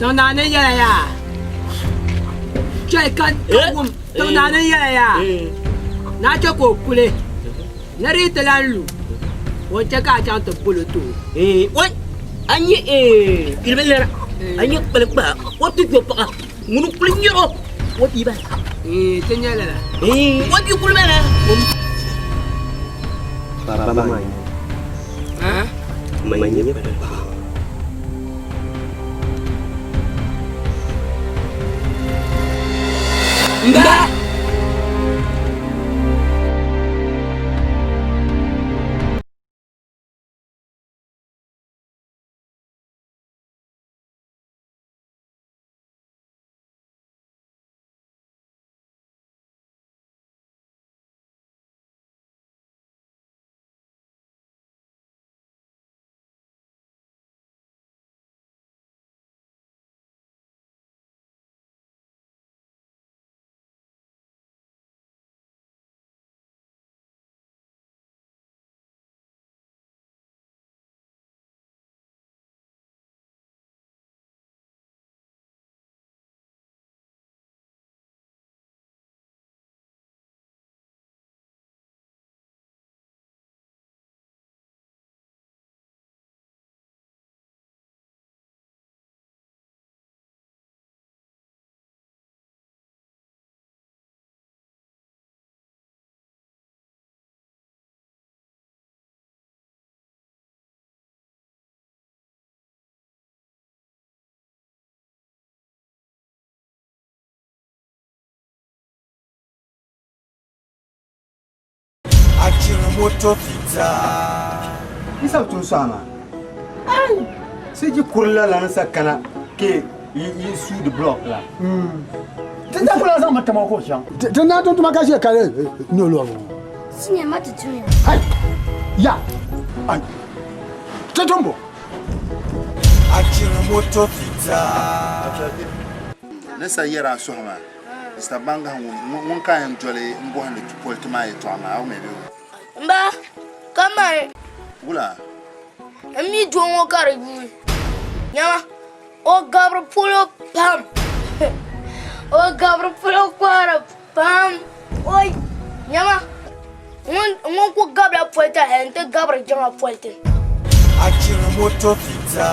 Tiŋnaa ni yɛla yaa. Chɛ ka wum tiŋnaa ni yɛla yaa. Naa chɛ ka o kuli ni di yi ti lan lu, o ni chɛ ka a chaŋ ti bol o ti o. A nya yilibilana, a nya kpalikpaha, o ti kpe paɣa ŋuni n-kuli nyar o, o bia bala. Ti nya lala. O bia kuli bala. Baba maa nyɛ ma nyɛ kpalikpaha. Mba! Ajinomoto pizza. N sabi tun sɔɣa maa. Ai! Sai ji kuri la lan sa kana ke yi su di block la. Ti da kula zaŋ mi tama ka o chaŋ. Ti na tum tuma ka ʒe ka nyo lɔbu ŋɔ. Sinya ma ti tumiya. Hai! Ya! Ai! Ti tumbo! Ajinomoto pizza. Ni sa yɛra a suhu maa, Mr. Bangahi ŋun ka yɛn doli m bɔhindi politi maa yɛtɔɣa maa, a mi bɛ o? M ba, kamani. Wula? M mi doo ŋɔ ka di yuui. Nyama, o gabiri polo pam. O gabiri polo kɔhiri pam. Oi! Nyama, ŋun ku gabila politi hali nti gabiri jiŋa politi. Ajinomoto pizza.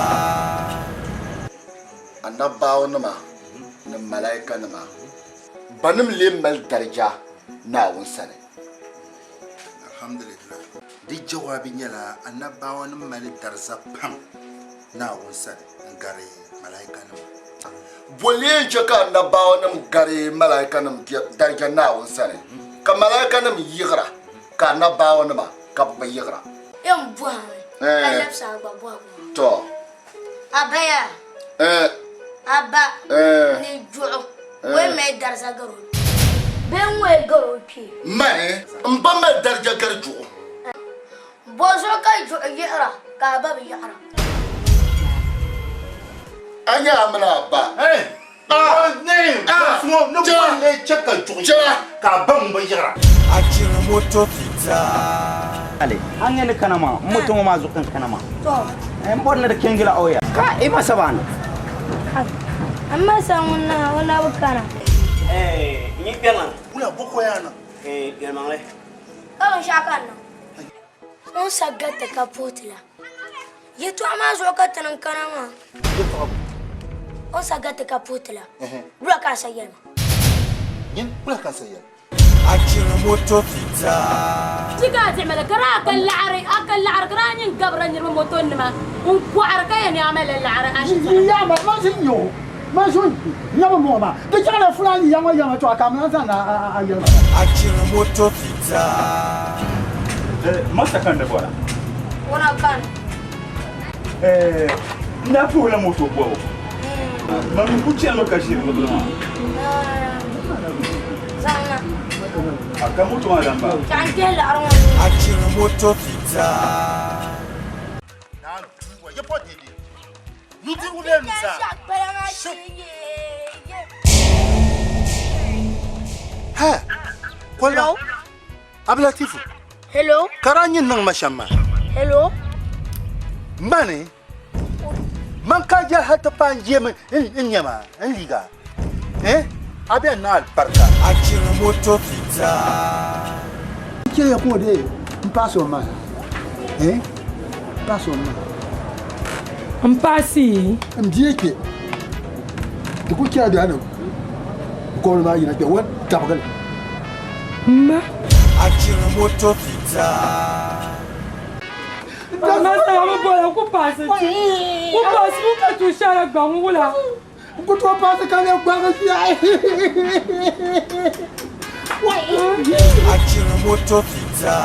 Anabbaawonima ni malaikanima, banim lee mali darija Naawuni sani? Alhamdulillah. Di jawaabi nyɛla anabbaawonima mali dariza pam Naawuni sani n-gari malaikanima. Bɔ lee n-chɛ ka anabbaawonima gari malaikanim darija Naawuni sani, ka malaikanim yiɣira, ka anabbaawonima ka bɛ bi yiɣira? Yɛn bɔhimi ka labisi a gba bɔhigu maa. Tɔ! Abaya. Eh. Aba. Eh. Ni juɣu. Eh. Wei mali darza gari o bee ŋ-ŋɔya gari o kpee. Mani, m ba mali darija gari juɣu. Bɔzuɣu ka juɣu yiɣira ka a ba bi yiɣira? A nya a mini a ba. Eh. Ah. Ah. Ni bɔri lee chɛ ka juɣu yiɣira ka a ba ŋun bi yiɣira. Ajinomoto pizza. Ale, an ŋɛ ni kana maa, n moto ŋɔ maa zuɣu ka n kana maa. To. N bɔri ni di kɛngila o ya. Ka i ma sabani. N ma sa ŋun na, o na bi kana. Eh, n yi kpɛma. Wula bɔ ko yaa niŋ? Eh, yɛlimaŋli. Ka binshɛɣu ka n niŋ. O ni sa gariti ka puhi ti la. Yɛtɔɣa maa zuɣu ka ti niŋ kana maa. Yɛtɔɣa bɔ? O ni sa gariti ka puhi ti la, wula ka a sa yɛli ma? Nyin, wula ka a sa yɛli? Ajinomoto pizza. Ti ka a diɛma li ka daa ka laɣiri a ka laɣiri ka daa nyin gabira niriba moto nima n kɔhiri ka yɛn ni a malila laɣiri a shitɔɣu. Ya ma ma ʒi nyɛ o ma ʒi nyɛ bi mɔɣu maa di chaŋla Fulani ya ŋɔ yɛma to a ka mi lan zaŋ na a yɛli ma. Ajinomoto pizza. Masa kan ni bɔra. Ŋuna kani. N daa puhila moto bɔbu. Ma mi ku chanimi ka ʒiri bibila maa. Zaŋ na. A ka moto maa dan ba. Chaŋ kpɛhi laɣiri ŋɔ ni. Ajinomoto pizza. Naan duuba, ya pɔ dede. Nudirigu bee nuzaa? Hɛ, koliba. Abdulatifu. Hello. Ka daa nyin niŋ ma shɛm maa. Hello. Mani. Man ka je hal ti paai n jeemi n nɛma, n liiga. Eh? A bɛn niŋ alibarika. Ajinomoto pizza. Chɛ ya ka o deei m-paɣis o ma. Eh? M-paɣis o ma. M paɣisi? M bia kpe. Di kul chɛla bɛ ni gɔbili maa yina kpe o ni tabigi li. M ma. Ajinomoto pizza. Ma sababu bɔla ku paɣisi ti. Ku paɣisi ku ka tuun shɛli gbaŋ wula. N ku tooi paɣisi ka leei gbarigi ʒiɛhi. Ajinomoto pizza.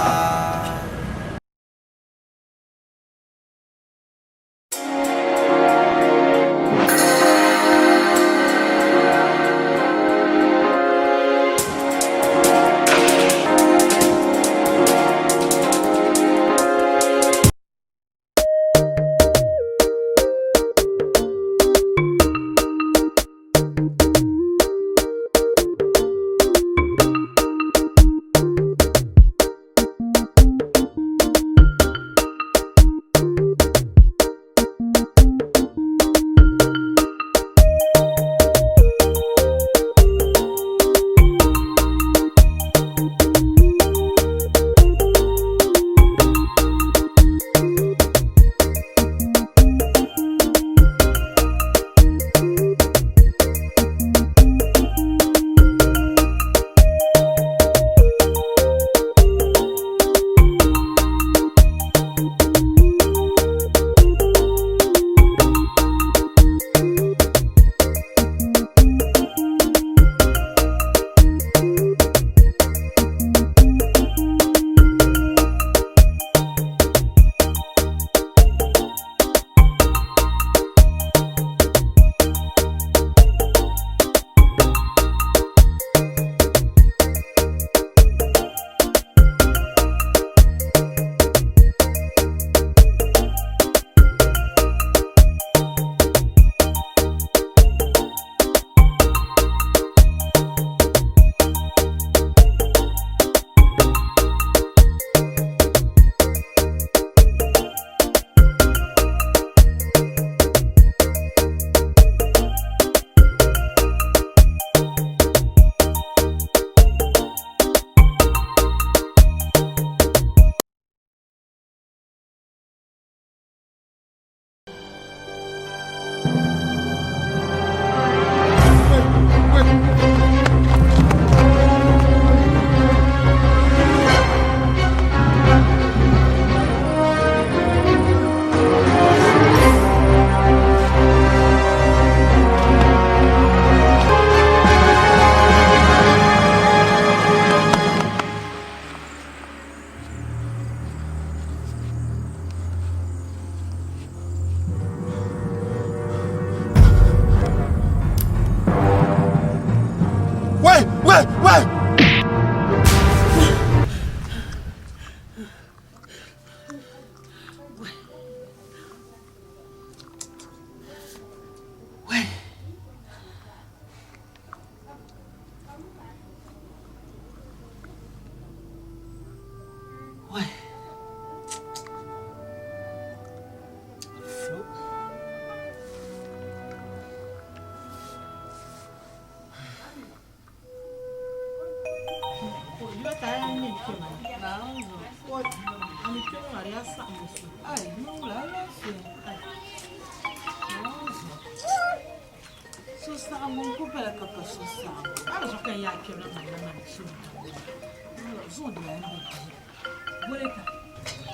Wai, wai, wai!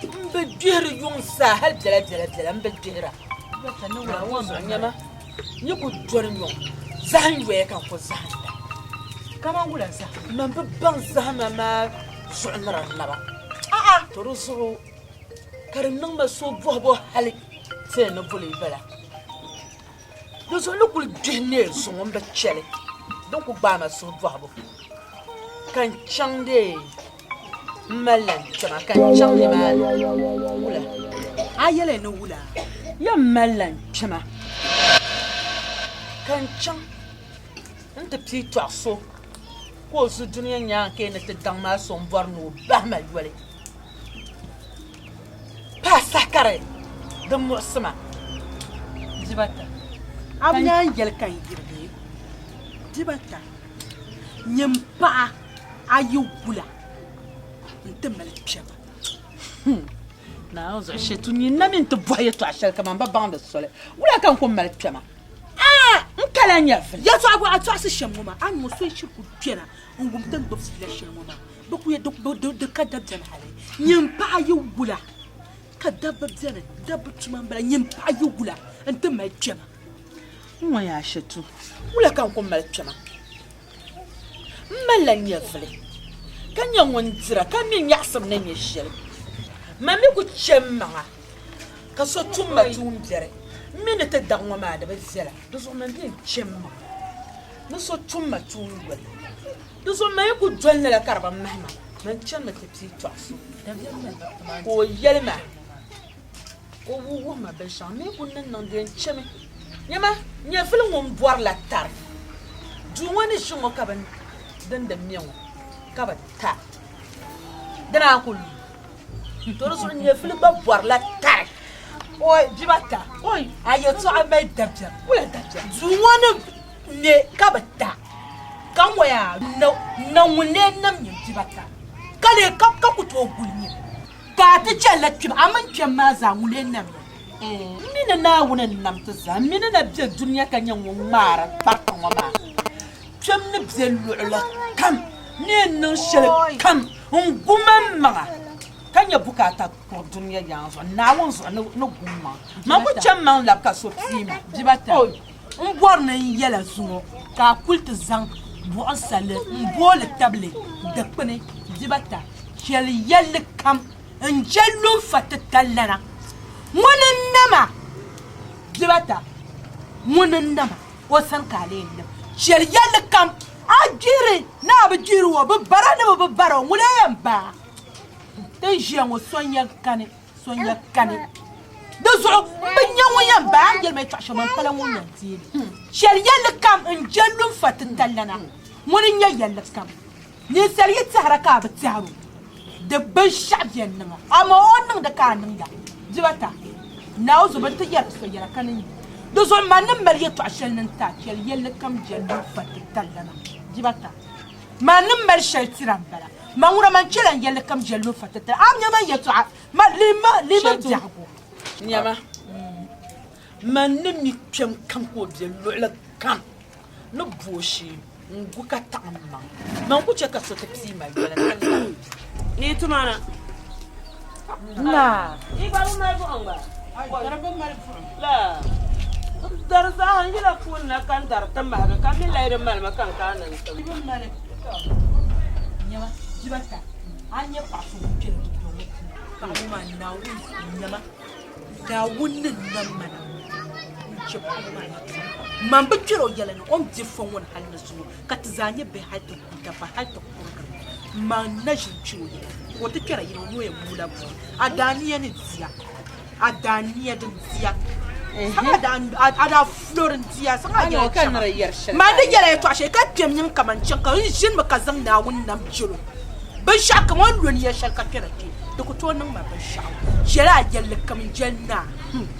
M bi gbihiri yuŋ zaa hali biɛla biɛla biɛla m bi gbihira. Nyama n yi ku doli yuŋ zahim yoya ka n ku zahinda. Kaman wula zahim? Man bi baŋ zahima maa zuɣu ni di naba. To di zuɣu ka di niŋ ma so bɔhibu hali ti ni boli bala. Di zuɣu ni kuli gbihi neei zuŋɔ m bi chɛli din ku gbaai ma suhu bɔhibu ka n chaŋ dee m mali lan kpɛma ka n chaŋ nimaani wula. A yɛli ni wula? Yɛn mali lan kpɛma ka n chaŋ n ti pii tɔɣi so ka o zu dunia nyaaŋa ka yi ni ti daŋ maa so m-bɔri ni o bahi ma yoli. Paai saha ka di muɣisi ma. Dibata. A bi naan yɛli ka n yiri bee? Dibata. Nyin paɣa a yi gula n-ti mali kpɛma. Naawuni zuɣu shɛtu nyin na mi nti bɔhi yɛtɔɣa shɛli kaman ba baŋdi soli. Wula ka n ku mali kpɛma? Aah! N kala nyɛvili. Yɛtɔɣa bɔ a tɔɣisi shɛm ŋɔ maa, a ni ŋɔ so shiri ku kpɛna n-wum ti ni gbubi fiila shɛli ŋɔ maa, bɛ ku yɛn di ka dabiɛm hali. Nyin paɣa yi gula ka dabba beni, dabba tuma m-bala, nyin paɣa yi gula nti mali kpɛma. N ŋɔ yaa shɛtu, wula ka n ku mali kpɛma? M malila nyɛvili, ka nyɛ ŋun dira, ka mi nyaɣisim ni nyɛ shɛli. Man mi ku chɛ m maŋa ka so tum ma tuumbiɛri. M mi ni ti daŋ ŋɔ maa di bi viɛla, di zuɣu man bee n-chɛ m maŋa ni so tum ma tuun yoli. Di zuɣu man yi ku doli lala ka di bi mahi ma, man chanimi ti pii tɔɣiso ka o yɛli ma ka o wuhi ma binshɛŋa. M mi ku ni niŋ di yɛn chɛmi. Nyama, nyɛvili ŋun bɔrila tari. Duu ŋɔ ni ʒi ŋɔ ka bɛ din di me ŋɔ ka bɛ ta di naan ku lu. To di zuɣu nyɛvili gba bɔrila tari. Oi, bibata, oi, a yɛtɔɣa mali dabiɛm. Wula dabiɛm? Duu ŋɔ ni me ka bɛ ta, ka ŋɔ yaa na ŋun lee nam nyini bibata, ka lee ka ku tooi guli nyini. Ka a ti chɛlila kpɛm, a mini kpɛm maa zaa ŋun lee nam ya? M mi ni Naawuni n-nam ti zaa. M mi ni na be dunia ka nyɛ ŋun ŋmaari kpariti ŋɔ maa. Kpɛm ni be luɣili kam, ni yɛn niŋ shɛli kam n-gu maŋmaŋa ka nya bukaata kuri dunia yaŋ zuɣu, Naawuni zuɣu ni gu m maŋa. Man ku chɛ m maŋ labi ka so pii ma. Dibata, m bɔri ni n yɛla zuŋɔ ka a kuli ti zaŋ buɣimsalli m-booi li tabili dikpini. Dibata, chɛli yɛlli kam n-je lunfa titalilana. Ŋuni n-nama? Dibata, ŋuni n-nama? O sani ka a lee nim. Chɛli yɛlli kam, a gbihiri ni a bi gbihiri o, bɛ bara ni bɛ bi bara o, ŋuni n-yɛn baai? Ti ni ʒiya ŋɔ sonya kani, sonya kani. Di zuɣu m bi nya ŋun yɛn baai a ni yɛli ma yɛtɔɣ shɛli, man pala ŋun yɛn deei li. Chɛli yɛlli kam n-je lunfa titalilana. Ŋuni n-nyɛ yɛlli kam? Ninsal yi tɛhira ka a bi tɛhir o, di binshɛɣu bɛn niŋ a, amaa o ni niŋdi ka a niŋda. Dibata, Naawuni zuɣu bɛ ni ti yɛri so yɛla ka ni nya. Di zuɣu man ni mali yɛtɔɣ shɛli ni n-ti a, chɛli yɛllikam jɛlli n-fa ti talilana. Dibata, Man ni mali shɛli tira m-bala. Man ŋuna man chɛla n yɛllikam jɛlli n-fa ti tali. A bi nya man yɛtɔɣa, man lihi man biɛhigu. Nyama, man ni mi kpɛm kam ka o be luɣili kam. ni bo o shee n-gu ka taɣi m maŋ. Man ku chɛ ka so ti pii ma yoli n-ti labi. Ni yi tuma na. Naa. Yi gba bi mali buɣim gba? Ka di bi mali buɣim. Laa. N dari zaaha n yila puuni na ka n dari ti mahigi ka mi lahi di malimi ka n kana ni n tim. Yi bi mali. Nyama, dibata, a ni nyɛ paɣa so ŋun kpɛri dundɔŋ ŋɔ puuni, paɣaba maa Naawuni nyama. Naawuni ni nam ma na n-chɛ paɣiba maa yɛtɔɣa. Man bi kpɛr o yɛla ni o ni di fo ŋɔ ni hal ni zuŋɔ, ka ti zaa nyɛ bihi hal ti ku dabba hal ti kurigiri. Man na ʒi n-kpɛr o yɛla ni ka o ti kpɛra yili o ni o yɛn mooi la bua. A daa nia ni diya, a daa nia din diya, a daa fulo din diya, saŋa a yɛla chɛma. Man ni yɛla yɛtɔɣ shɛli ka kpɛm nyin kaman chaŋ ka n ʒinimi ka zaŋ Naawuni nam jɛl o. Binshɛɣu kam o ni lo nia shɛli ka kpɛra kpe, di ku tooi niŋ ma binshɛɣu. Chɛli a yɛlli kam n-jɛli naa.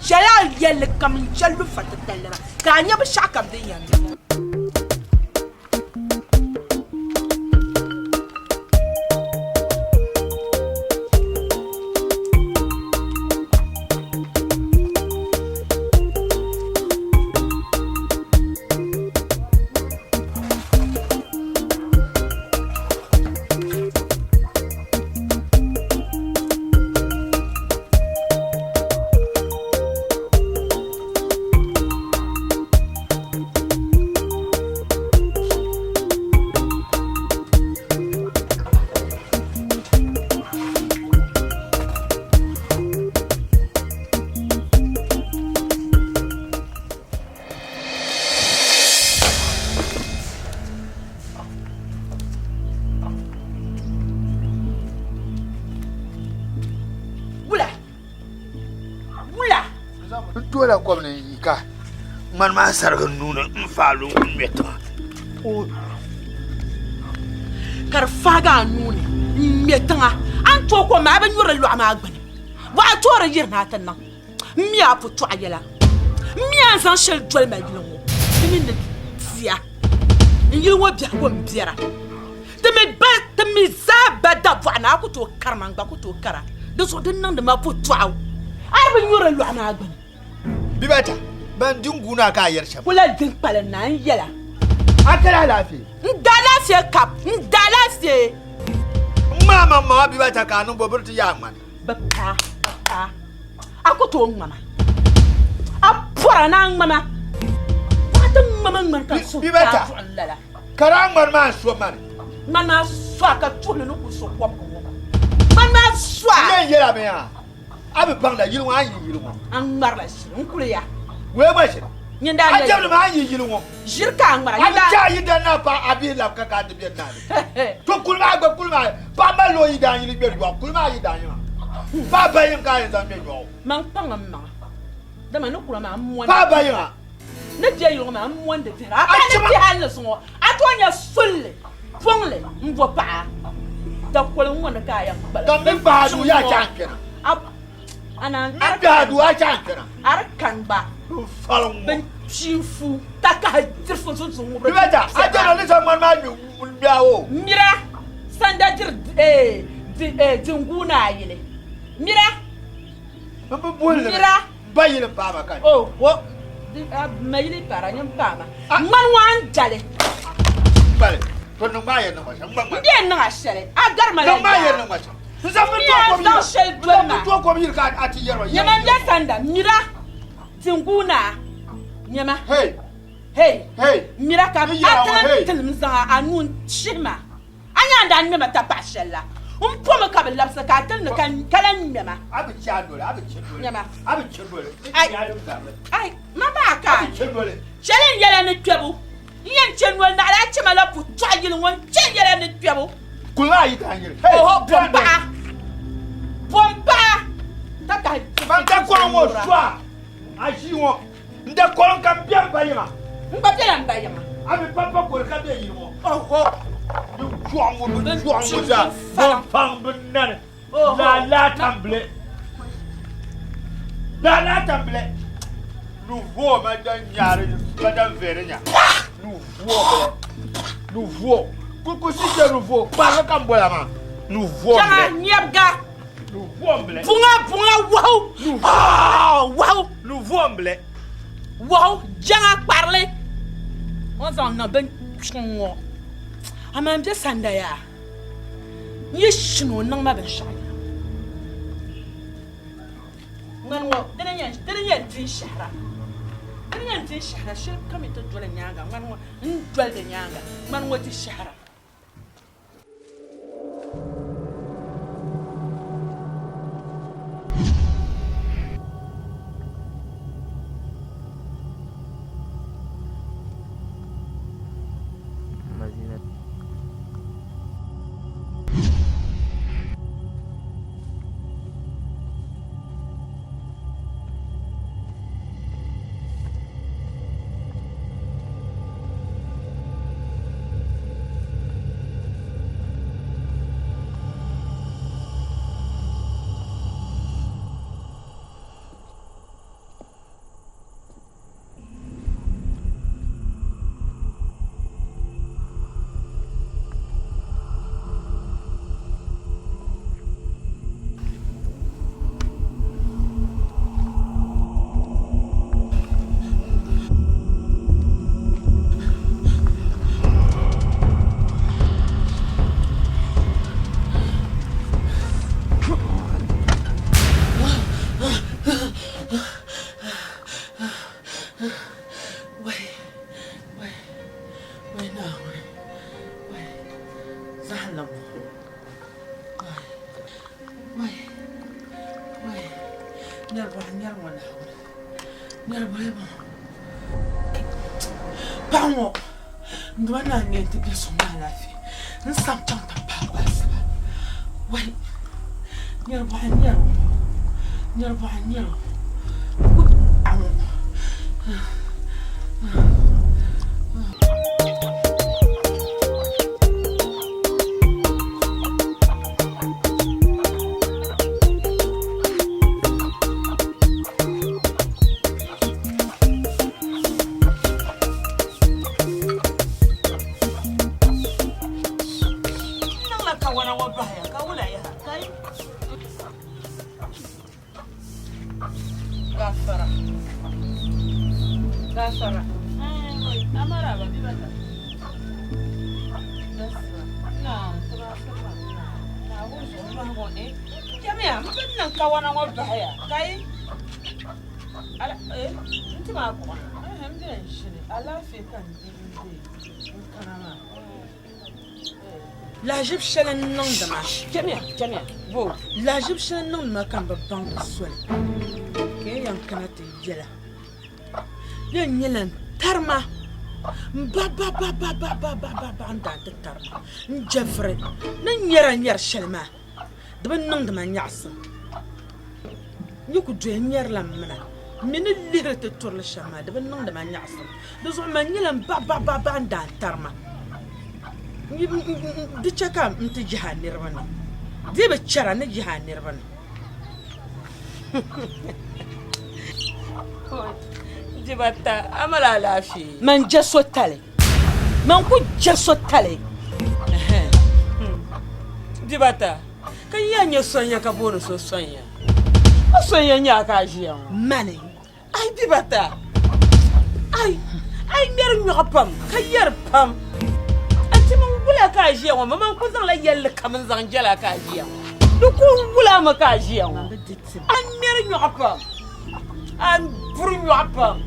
Chɛli a yɛlli kam n-jɛli lufa titali lana, ka a nya binshɛɣu kam din yɛn niŋ. Wula! Wula! N toola kom ni n yi ka ŋmani maa sarigi n nuuni n faai lu n ŋmɛ tiŋa. Ka di faagi a nuuni n ŋmɛ tiŋa. A ni tooi kom maa a bi nyuri li lɔɣu maa gbuni. Bɔɣa toori yirina a ti niŋ. M mi a putɔɣu yɛla. M mi a ni zaŋ shɛli doli ma yili ŋɔ di mini di tia n yili ŋɔ biɛhigu m-biɛra. Ti mi ba ti mi zaa ba dabɔɣu ni a ku tooi kari ma n gba ku tooi kara di zuɣu di niŋdi ma putɔɣu a di bi nyuri lɔɣu maa gbuni. Bibata, ban din guuna ka a yɛri shɛm. Kula din kpalim na n yɛla. A kali alaafee? N da alaafee kap, n da alaafee. N ŋmaa maŋ maŋa bibata ka a niŋ bɔ biri ti yaa ŋmani. Bi paai, bi paai. A ku tooi ŋmama. A pɔra ni a ŋmama. Paɣa ti ŋmama ŋmani ka so Bibata, daa buɣim lala. Ka daa ŋmani maa so mani. Ŋmani maa so a ka tuhili ni kuli so kɔbigu ŋɔ. Ŋmani maa so a. N yɛn yɛla mi yaa. A bi baŋda yili ŋɔ a yi yili ŋɔ. A ŋmarila ʒiri n kuli ya. Wee gba ʒiri. Nyin daa A jɛbili maa a yi yili ŋɔ. Ʒiri ka a ŋmara. A bi chɛ a yidan naa paɣa a bihi labi ka ka a ti bɛ naa ni. To kuli maa gba kuli maa paɣa malila o yidan yili ŋmɛri yɔɣu kuli maa yidan yiŋa. Paɣa ba yiŋ ka a yɛn zaŋ ŋmɛ yɔɣu. Man kpaŋ n maŋa dama ni kura maa n mɔndi. Paɣa ba yiŋa. Ni bɛ yili ŋɔ maa n mɔndi vihira. A paɣa ni bɛ hali ni zuŋɔ a tooi nya sulli pɔŋli n bo paɣa dakoli ŋɔ ni ka a yɛn kpalim. Ka m mi kpahi a duu yaa chaŋ kpɛna. A naan M mi kpahi a duu a chaŋ kpɛna. A di kani gba. N fali ŋɔ. Bin kpi fu takahi diri fu zunzun ŋubiri. Bibata, a jɛra ni zaŋ ŋmani maa ŋme ŋmɛ a o. Mira sanda diri dinguu ni a yili. Mira. M bi buhi li. Mira. Ba yili m-paai ma ka. Oho! Ma yili paara nyini paai ma. Ŋmani ŋɔ a ni dali. Kpali, to niŋ maa yɛn niŋ ma shɛm. M yɛn niŋ a shɛli, a gari ma la Niŋ maa yɛn niŋ ma shɛm. N zaŋ mi tooi kom yiri. Shɛli doli ma. N zaŋ mi tooi kom yiri ka a ti yɛri ma. Nyɛma n bɛ sanda, mira Dinguu naa, nyɛma. Hey! Hey! Hey! Mira ka a ti tilim zaŋ a nuu n-chihi ma. A nya n daa ŋmɛ ma tapaɣ shɛl la, m pomi ka bɛ labisi ka a tili ni ka lan ŋmɛ ma. A bi chɛ a noli, a bi chɛ noli. Nyama. A bi chɛ noli. N ti a din garili. Ai, ma maa ka. A bi chɛ noli. Chɛli n yɛla ni kpɛbu. N yɛn chɛ noli naɣila a chɛ ma la putɔɣu yili ŋɔ n-chɛ n yɛla ni kpɛbu. Kuli maa yi daa yili. Oho, bom paɣa. Bom paɣa. Takahi. Ban da kɔŋ ŋɔ su a, a ʒii ŋɔ. N da kɔŋ ka m be m ba yiŋa. N gba bela m ba yiŋa. A bi pa pa kɔri ka be yili ŋɔ. Oho. Di chuɣu ŋɔ bi chuɣu ŋɔ zaa bin paŋ bi nani. Lala tambile. Lala tambile. Nu vuo ma dan nyaari ma dan veri nya. Nu vuo bile. Nu vuo. Ku si je nu vuo. Kparili ka n bola maa. Nu vuo Chaŋa bile. nyɛbiga. Nu vuo bile. Buŋa buŋa wahu. Wahu. Nu vuo bile. Wahu jaŋa kparili. O ni zaŋ niŋ bin kpiɔŋ ŋɔ. Amaa n be sanda yaa. N yi shini o niŋ ma binshɛɣu. Ŋmani ŋɔ dini yɛn di n shɛhira. Dini yɛn di n shɛhira shɛli kam yi ti doli nyaaŋa ŋmani ŋɔ n doli di nyaaŋa ŋmani ŋɔ di shɛhira. Wai, wai, wai Naawuni, wai, zahinli ŋɔ, wai, wai, wai, nɛribɔhi n-nyɛri ŋɔ Naawuni, nɛribɔhi ŋɔ. Paɣa ŋɔ, n duma naa n-nyɛ nti be suŋ ni alaafee, n sam chaŋ ti paai o asiba, wai, nɛribɔhi n-nyɛri ŋɔ, nɛribɔhi n-nyɛri ŋɔ. Paɣa ŋɔ. Gafara. Amaraba bibata. Jamiya, m bi niŋ kawana ŋɔ bahiya ka yi ala eh n ti maa buɣa. N bɛ n ʒini alaafee ka n di n bɛ n kana maa. Lahaʒib shɛli n niŋdi ma. Chamiya, chamiya, bo. Lahaʒib shɛli n niŋdi ma ka n bi baŋ di soli ka yi yɛn kana ti yɛla. Yɛn nyɛla n tari ma n ba ba ba ba ba ba ba ba ba n daa ti tari ma n jɛviri ni nyɛra nyɛri shɛli maa di bi niŋdi ma nyaɣisim. N yi ku doya n nyɛrila m mina m mi ni lihiri ti turili shɛm maa di bi niŋdi ma nyaɣisim. Di zuɣu man nyɛla m ba ba ba ba n daa tari ma. Di chɛ ka n ti yihi a niriba ni. Di bi chɛra n ni yihi a niriba ni. Dibata, a mali alaafee? Man je so tali. Man ku je so tali. Dibata, ka yi yaa nyɛ sonya ka booni so sonya. A sonya nyɛ a ka a ʒiya ŋɔ. Mani. Ai dibata, ai, ai ŋmɛri nyɔɣu pam ka yɛri pam. A ti mi wula ka a ʒiya ŋɔ, ma man ku zaŋla yɛlli kam n-zaŋ jɛla ka a ʒiya ŋɔ. Di ku wula mi ka a ʒiya ŋɔ. A ŋmɛri nyɔɣu pam, a buri nyɔɣu pam.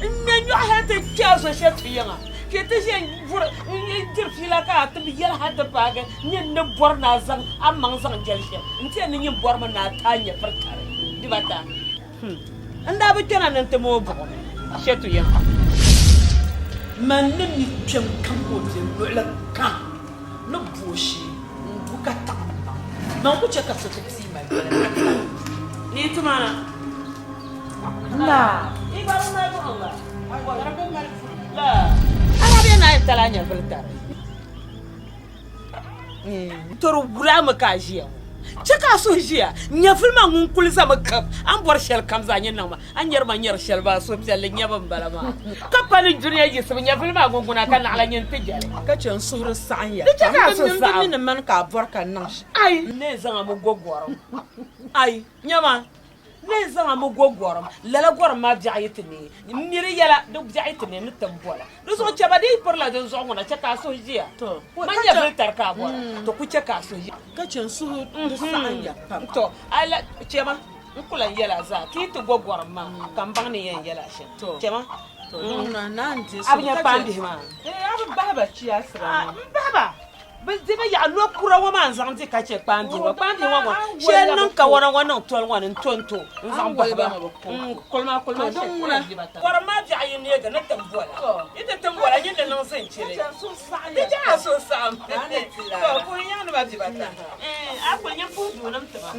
N ŋmɛ nyɔɣu hali ti kpe a zo shɛli yiŋa. Ka ti ʒe n-buri n-diri fiila ka a ti bi yɛli hali ti paagi nyin ni bɔri ni a zaŋ a maŋ zaŋ jɛli shɛm. N ti yɛn ni nyin bɔrimi ni a ti a nyɛviri tari dibata. N daa bi kpɛna ni n ti mooi buɣim Shɛtu yiŋa. Man ni mi kpɛm kam ka o be luɣili kam ni bo o shee n-gu ka taɣi m maŋ. Man ku chɛ ka so ti pii ma yoli ka ti lahi Ni yi tuma na. Naa. Yi gba bi mali buɣim gba. Laa. A daa bɛ naai tali a nyɛvili tari. Tɔri wula mi ka a ʒiya ŋɔ? Chɛ ka a suhu ʒiya. Nyɛvili maa ŋun kuli zami kam, a ni bɔri shɛli kam zaa nyɛ niŋ ma. A ni nyari ma nyari shɛli maa, suhupiɛlli nyabu m-bala maa. Ka pa ni dunia yiɣisibu, nyɛvili maa ŋun ŋuna ka naɣila nyin ti jɛli. Ka chɛ n suhuri saɣim ya Di chɛ ka a pam. suhu N bi saɣim. mi ni mani ka a bɔri ka n niŋ shɛm. Ai! N ni zaŋ a mi go gɔrim. Ai! Nyama! Ni zaŋ a mi go gɔrim, lala gɔrim maa biɛɣu yi ti neei, m mi di yɛla, di biɛɣu yi ti neei ni ti ni bɔla. Di zuɣu chɛ ba, di yi pirila dinzuɣu ŋuna, chɛ ka a suhu ʒiya. Man nyɛvili tari ka a bɔra, to ku chɛ ka a suhu ʒiya. Ka chɛ n suhu di saɣim ya pam. To, a la, chɛ ma, n ku lan yɛl a zaa, ka yi ti go gɔrim maa, ka m baŋ ni yɛn yɛl a shɛm. Chɛ ma. A bi nya kpaambihi maa? A bi bahi ba chia sira ŋɔ? M bahi ba. Bɛ di bɛ yaɣa no kura ŋɔ maa n-zaŋ di ka chɛ kpaambihi ŋɔ. Kpaambihi ŋɔ ŋɔ shee n-niŋ kawana ŋɔ niŋ toli ŋɔ ni n-to n-to n-zaŋ bahi ba. Kulima kulima shee Gɔrim maa biɛɣu yi neegi ni ti bɔla. Yi ti tim bɔla nyin di niŋ zinchili. Di chɛ a suhu saɣim. To puhi nyaŋ ni ba bi ba ta. A kuli nyin puhi duunim ti ba.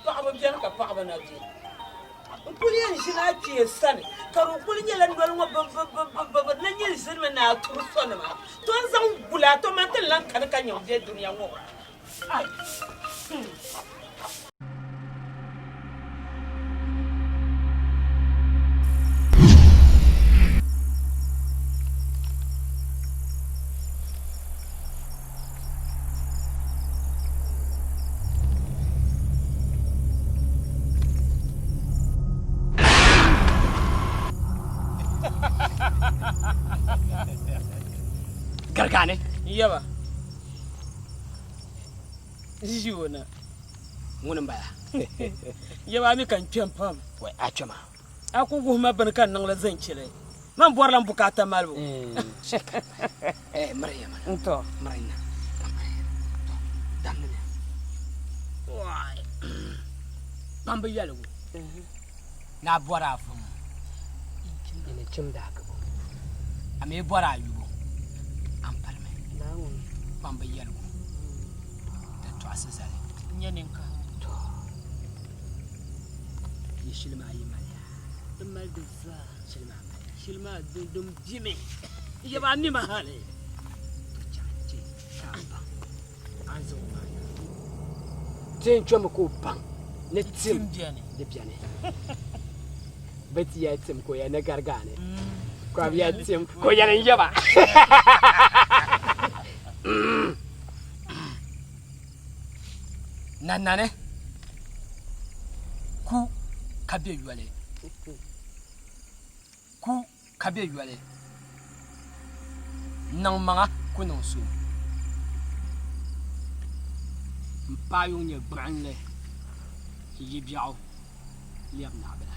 Paɣaba beni ka paɣaba na be. N kuli yɛn ʒini a kpee sani ka di kuli nyɛla noli ŋɔ bibibibibi na nyini ʒinimi ni a turi sonima to n zaŋ guli a to man ti ni lan kani ka nyaŋ be dunia ŋɔ. Ai! Garigani. Yaba. Ʒi o na. Ŋuni m-bala? Yaba a mi ka n kpɛm pam. Wai, a kpɛma. A ku wuhi ma bini ka n niŋli zinchili. Man bɔrila n bukaata malibu. Eh, miri ya mana. N-tɔ. Miri na. Damdi ni. Wai. Kpambi yɛligu. Ni a bɔri a vum. Ni chimdi a gibu. A mi bɔri a yubu. A ni palimi. Kpambi yɛligu. Di tɔɣisi zali. N-nyɛ ninkahi. Tɔ. Yi shili maa yi mali ya. Di mali di zaa. Shili maa mali ya. Shili maa din bimi. Yaba a mi ma hali. To chaŋ che ka a baŋ a ni zaŋ o maa niŋ. Ti yɛn chɔmi ka o baŋ ni tim di beni. Bɛ ti yɛli tim ka o yɛli ni garigaani. Ka bɛ yɛli tim ka o yɛli n yaba. Nanani ku ka be yoli. Ku ka be yoli. Niŋ maŋa ku niŋ so. M paai yuŋ nyɛ gbuɣinli n yi biɛɣu lɛbi naɣibila.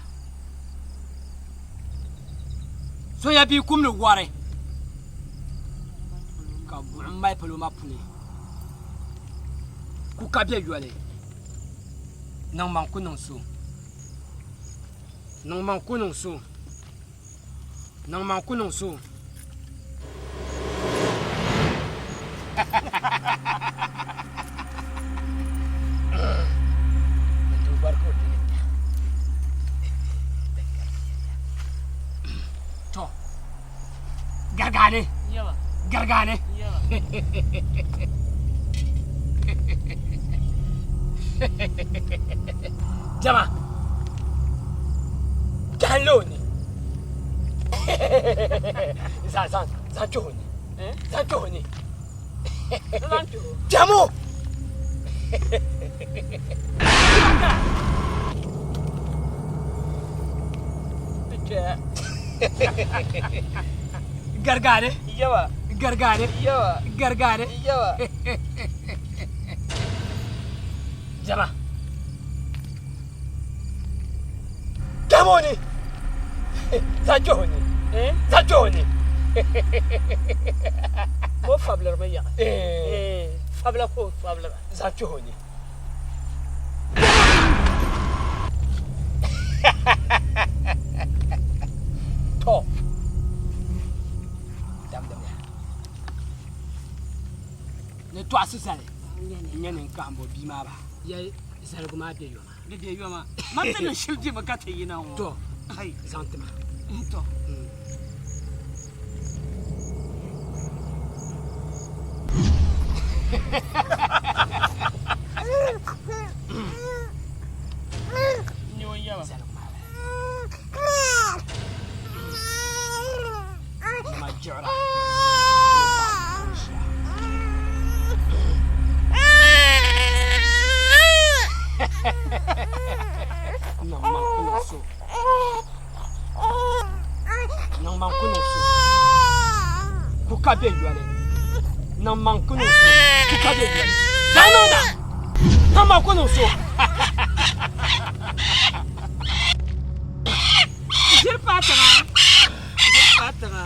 Soya bia kumdi wari ka buɣim mali palo maa puni. Ku ka be yoli. Niŋ maŋ ku niŋ so. Niŋ maŋ ku niŋ so. Niŋ maŋ ku niŋ so. To, gargane, gargane. Jama, gahinli o ni. Zaŋ zaŋ zaŋ kpɛhi o ni. Zaŋ kpɛhi o ni. Kpɛmi o. Gargaani. Yawa. Gargaani. Yawa. Gargaani. Yawa. Jama. Kpɛmi o ni. Zaŋ kpɛhi o ni. Zaŋ kpɛhi o ni. Mo fabilirimi yaɣi. Fabila ka o fabilira. Zaŋ kpɛhi o ni. To. Damdamiya. Ni tɔɣisi zali n-nyɛ ninkahimbo bia maa ba. Yɛli zaligu maa be yoma. Di be yoma. Man ti niŋ shili dimi ka ti yina ŋɔ. To, zaŋ ti ma. To. Ku ka be yoli niŋ maŋ ku niŋ so ku ka be yoli zaŋ niŋ na niŋ maŋ ku niŋ so. Ʒiri paai tiŋa ʒiri paai tiŋa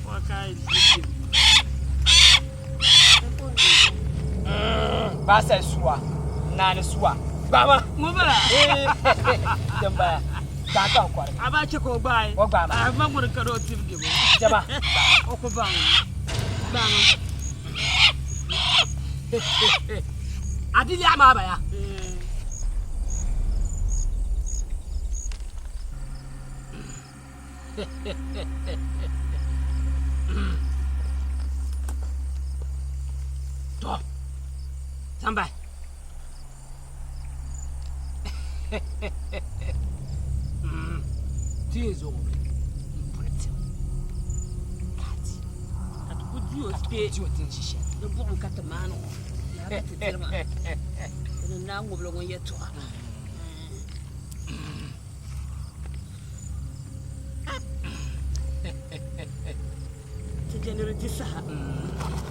wa ka Baasali suwa naani suwa gbaama ŋun bala din bala daa ka n kɔri a baa chɛ ka o gbaai o gbaama a ma ŋuni ka di o tibgibu jama o ku baŋ gbaama a di lɛɣu maa baya To, zaŋ bahi. Ti yɛn zaŋ o mi m-puli tim ka ti ka ti ku di o ka ti kpe ku di o ti ni ʒi shɛli. Di buɣim ka ti maani o yaa ka ti diri maa ti ni naai ŋubili ŋun yɛtɔɣa. Ti je ni di di saha.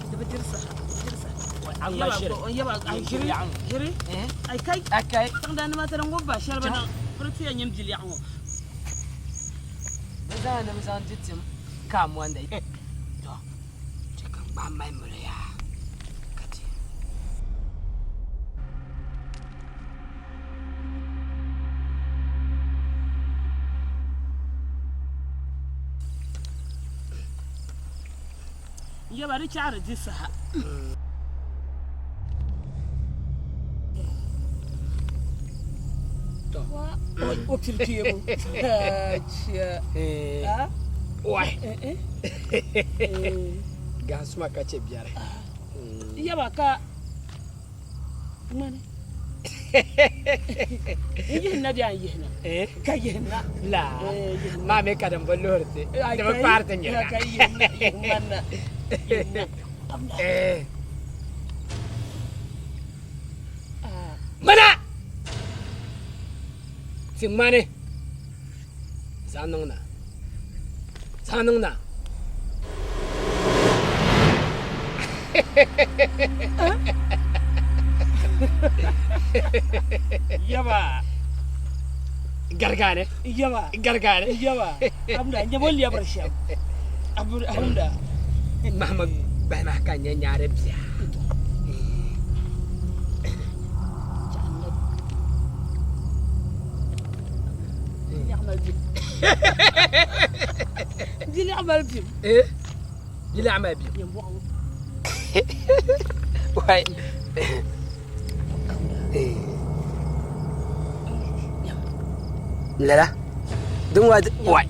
Di bi diri saha, di diri saha. A ŋma ʒiri. Yaba ai ʒiri ʒiri ai kai ai kai tiŋdani maa ti di ŋub ba shɛli bi niŋ piri ti yɛn nyin biliɛɣu ŋɔ. Bɛ zaŋ ni bɛ zaŋ di tim ka a mɔnda. To, chɛ ka n gbaai mali molo yaa ka ti. Yaba di chaɣiri di saha. O pili kpeebu. Wai. Gansuma ka chɛ biɛri. Yaba ka ŋmani n yihina bɛ a n yihina ka yihina la maa mi ka din bi luhiri ti di bi kpaari ti nyɛga ka yihina ŋmanna yihina. Ti ŋmani zaŋ niŋ na. Zaŋ niŋ na. Yaba. Gargaane. Yaba. Gargaane. Yaba. Abunda n nyɛ lɛbiri shɛm. Abunda. Mahama gbalima ka n nyɛ nyaari bia. Wai. Lala. Din wa wai.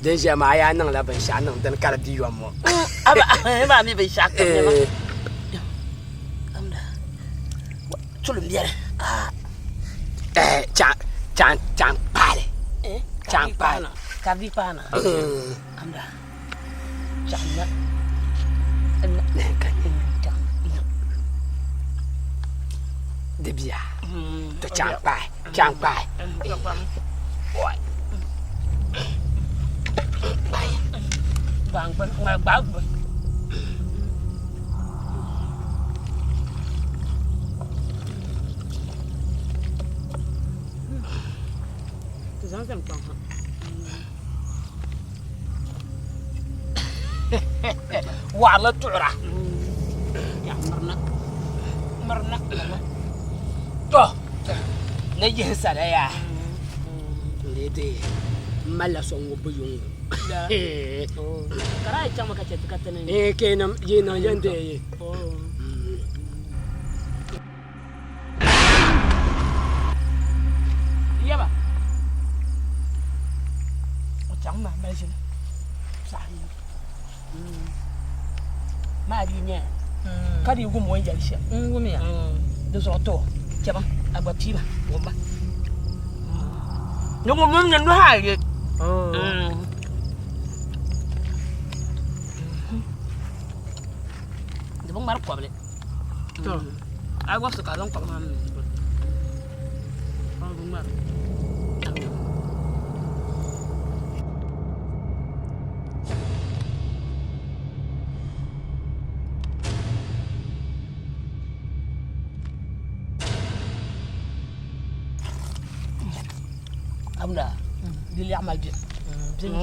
Din ʒiya maa a yaa niŋla binshaɣu niŋ dini ka di bi yom ŋɔ. Aba mi binshaɣu kam nyɛma. Tulim biɛni. Chaŋ chaŋ kpaali. Chaŋ kpaali. Ka bi kpaana. Amda. Chaŋ na. Di bia. To chaŋ kpaai. Chaŋ kpaai. Gbaŋ gbaŋ gbaŋ. Waɣala tuɣura to ni yihi sala yaa n dee n malila so ŋubbu yuŋ ŋɔ yi niŋ yɛn deei. Yaba o chaŋ maa mali ʒini saɣari maa dii nyɛ ka dii wum o ni yɛli shɛm n wumya di zuɣu to chɛma a gba piima wumma ni ŋun mini ni nuhi ayi di bi ŋmari kɔbili to a wabisi ka a zaŋ kɔbili maa niŋ di puuni bi ŋmari Abula di lɛɣu mali bim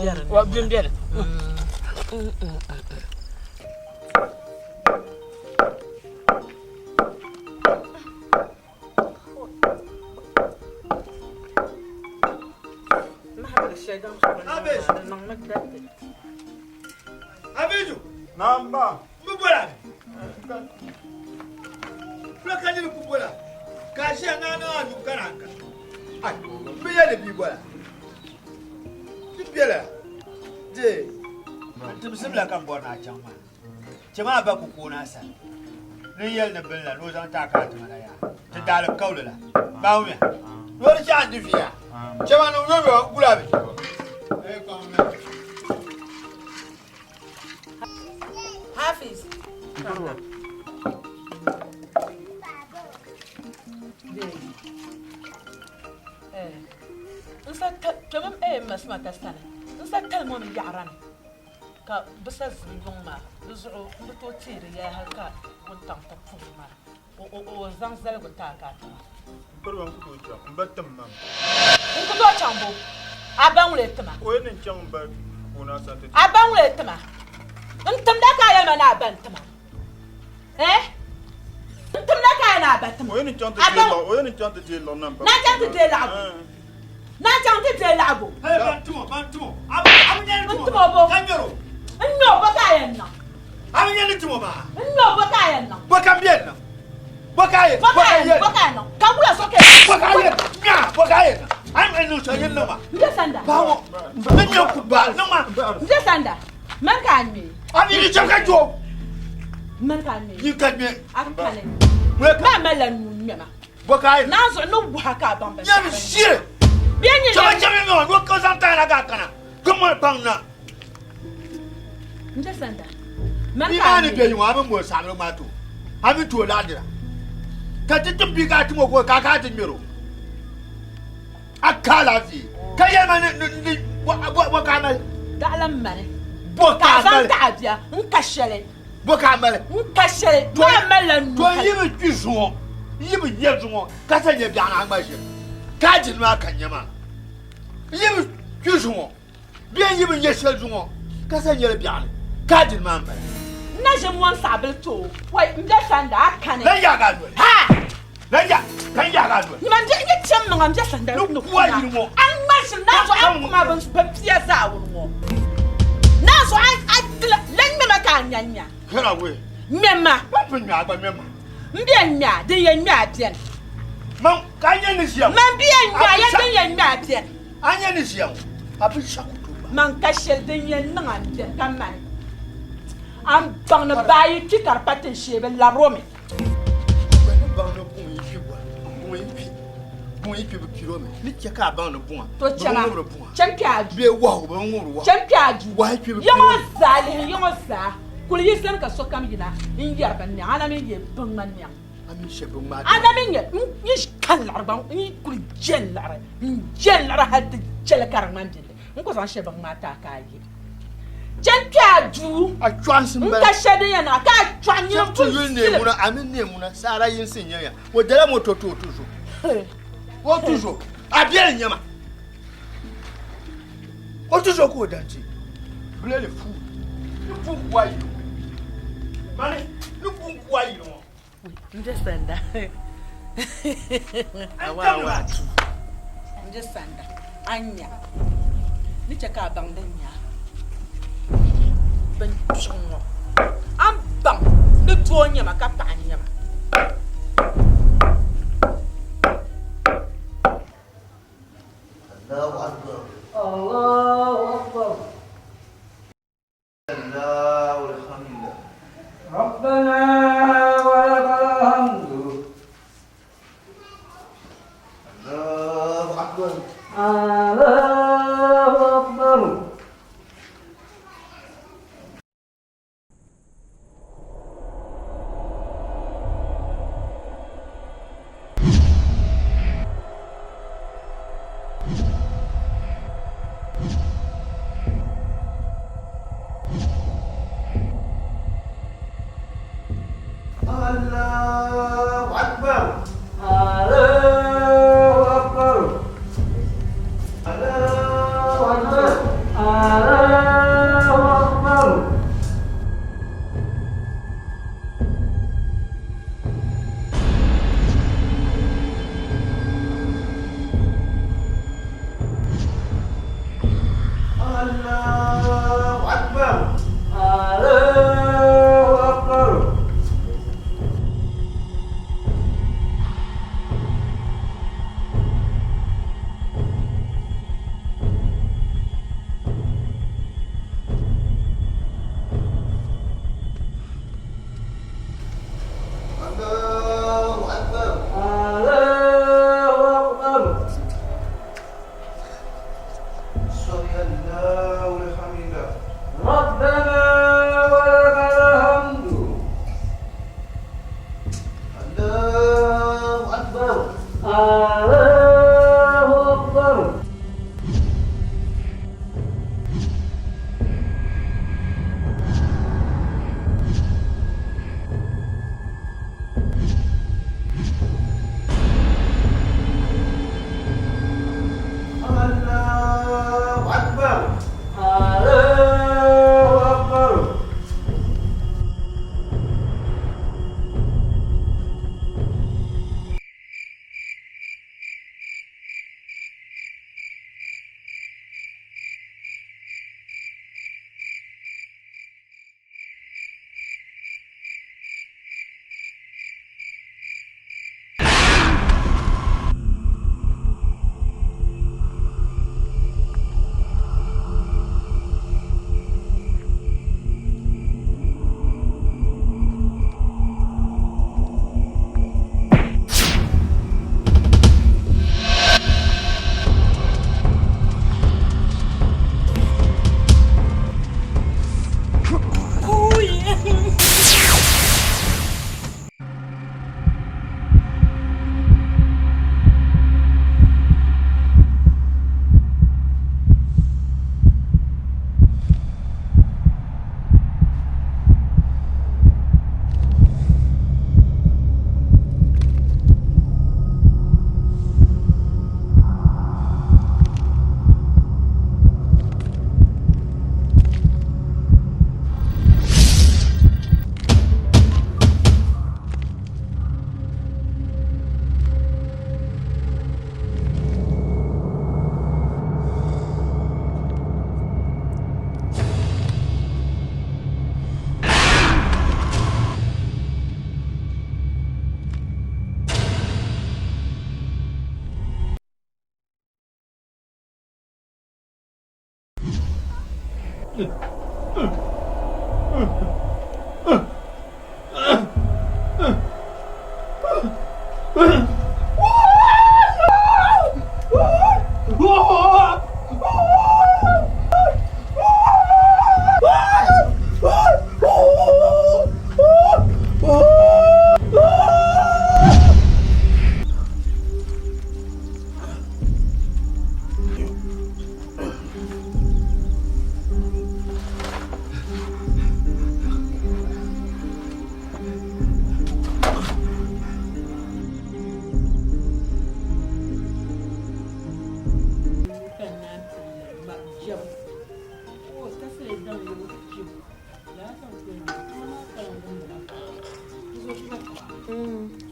bim biɛni Abeju. Namba. N bɔra. Fula ka nini ku bɔra. Ka a ʒiya naa naa yu ka naan ka. Ai, n bi yɛli bia bɔra. Ti bela. Di. N timsim la ka n bɔri ni a chaŋ maa. Chɛ maa ba ku kooni a sani. Ni n yɛli ni bini la ni o zaŋ ti a ka a ti ma na yaa. Ti daali kawuli la. Baawuya. Ni o di chaɣ n di vi yaa. Chɛ maa ni o yɔyɔ gula bi. Hafiz. N sa kpɛmi n ma sima ta sani n sa tali ŋɔ mi yaɣara ni ka bi sa zibi yuŋ maa di zuɣu n bi tooi teeri ya hali ka wuntaŋ ti puhi maa o zaŋ zaligu ti a ka a tima. N piriba n ku tooi chaŋ m ba tim ma mi. N ku tooi chaŋ bo? A ba ŋuni tima? O yɛn ni n chaŋ m ba puuni a sani ti A ba ŋuni tima? N timda ka a yɛli ma ni a ba n tima. Eh? N timda ka a yɛli ni a ba tima. O yɛn ni n chaŋ ti deei laɣigu. O yɛn ni n chaŋ ti deei liɣiri na m ba. Na chaŋ ti deei laɣigu. Na chaŋ ti deei laɣigu. Hey, ban timo, ban timo. A bi nyɛ ni timo. N timo bo. Ka nyɛro. N nyɛ o bo ka a yɛn niŋ. A bi nyɛ ni timo maa. N nyɛ o bo ka a yɛn niŋ. Bo ka n bɛ niŋ. Bo ka a yɛn. Bo ka a yɛn. Bo ka a yɛn niŋ. Ka wula so kɛ. Bo ka a yɛn. Nya bo ka a yɛn niŋ. A yi niŋ shɛli yɛn niŋ ma. N bɛ sanda. Bawo. N nyɛ ku ba niŋ ma. N bɛ sanda. Mani ka a ŋmɛ. A bi ni chɛ ka jo. Mani ka a ŋmɛ. Yi ka ŋmɛ. A kani. Maa malila nuu ŋmɛma. Bo ka a yɛn. Naa zuɣu ni wuha ka a baŋ bin Nyɛ mi shiri. Bɛ nyɛ. Chɛba chɛba ŋmɛ ma. Ka zaŋ taana ka a kana. Ka mɔri paŋ na. N bɛ sanda. Mani ka a ŋmɛ. Ni bɛ yiŋɔ a mi mɔri saɣiri maa to. A mi tooi laɣidira. Ka ti tim bia ka a tim o ka a ka a ti ŋmɛri o. A ka alaafee ka yɛli ma ni ni bɔ ka a mali. Daɣila m mali. Bɔ ka a Ka a zaŋ mali. taɣi bia n ka shɛli. Bɔ ka a mali. N ka shɛli. Maa malila nuu. To n yi bi kpi zuŋɔ, n yi bi nya zuŋɔ ka sa nya biɛɣuni a ŋma ʒiri. Ka a jini maa ka n nya maa. N yi bi kpi zuŋɔ bee n yi bi nya shɛli zuŋɔ ka sa nyɛli biɛɣuni ka a dini maa m-bala. N na ʒi m-mɔni saɣibili ti o, wai m be sanda a kani. Lan yaagi a noli. Ha! Lan ya, lan yaagi a noli. Nyima m be n yi chani maŋa m be sanda Ni ni kuwa kuna. yili ŋɔ. A ŋma ʒiri naa zuɣu a kuma bɛ pia zaa wuni ŋɔ. Naa zuɣu a lan ŋmɛ ma ka a nya n nya. Hera wei. Ŋmɛ ma. Ban pun ŋmɛ a gba ŋmɛ ma. M be n ŋmɛ a, din yɛn ŋmɛ a beni. Man ka a nya ni ʒiya ŋɔ. Man bi yɛn ŋmɛ a, ya din yɛn ŋmɛ a beni. A nya ni ʒiya ŋɔ, a bi shɛgu tooi ba. Man ka shɛli din yɛn niŋ a m-beni ka mani. A ni baŋ ni baa yi kpi ka di pa tinshee, bɛ labir o mi. Bɛ ni baŋ ni buŋ yi kpi bɔra, buŋ yi kpi, buŋ yi kpi bɛ kpir o mi. Ni chɛ ka a baŋ ni buŋa, To bɛ bi chana, ŋubiri buŋa. chani kpe a duu. Bee wahu, bɛ bi ŋubiri wahu. Chani kpe a duu. Wahu yi kpi bɛ Ya kpir o ŋɔ mi. zaa lihi, ya ŋɔ zaa kuli yi zani ka sokam yina n-yɛri bɛ niɛŋ, a na mi yɛ biŋ ŋa niɛŋ. A mi shɛba bi ŋmaai A na mi nyɛ n yi ka n liɣiri gba n yi kuli je n liɣiri n je n liɣiri hali ti chɛli ka di ŋmani billi n ku zaŋ shɛli bin ŋmaai ti a ka a ye chɛni kpɛ a duu A chɔɣinsi n m-bala. ka shɛli din yɛn niŋ a ka a chɔɣi nyini Chaŋ ti pun yuli silim. neemuna, a mini neemuna saara yinsi n-nyɛ ya. O dala moto ti o tuzo. O tuzo. A biɛli n-nyɛ ma. O tuzo ka o dan ti. Bilɛli fuu. Ni buŋ ku a yili ŋɔ. Mani, ni buŋ ku a yili ŋɔ. N je sanda. Awa awa atu. N je sanda. A nya. Ni chɛ ka a baŋ din nya bin kpiɣi ŋɔ. A ni baŋ ni doo n-nyɛ ma ka paɣa n-nyɛ ma. Allahu Akbar. Allahu Akbar. Allahu alhamdulillah. Rabbana wa lakal hamdu. Allahu Akbar. Allahu Akbar. Allahu Akbar. Allahu Akbar. Allahu Akbar. Allahu Akbar. Allahu Akbar. Allahu Akbar. Allahu Akbar. Allahu Akbar. Sami Allahu lihamida. Rabbana wa lakal hamdu. Allahu Akbar. Allahu Akbar. Allahu Akbar. Allahu Akbar.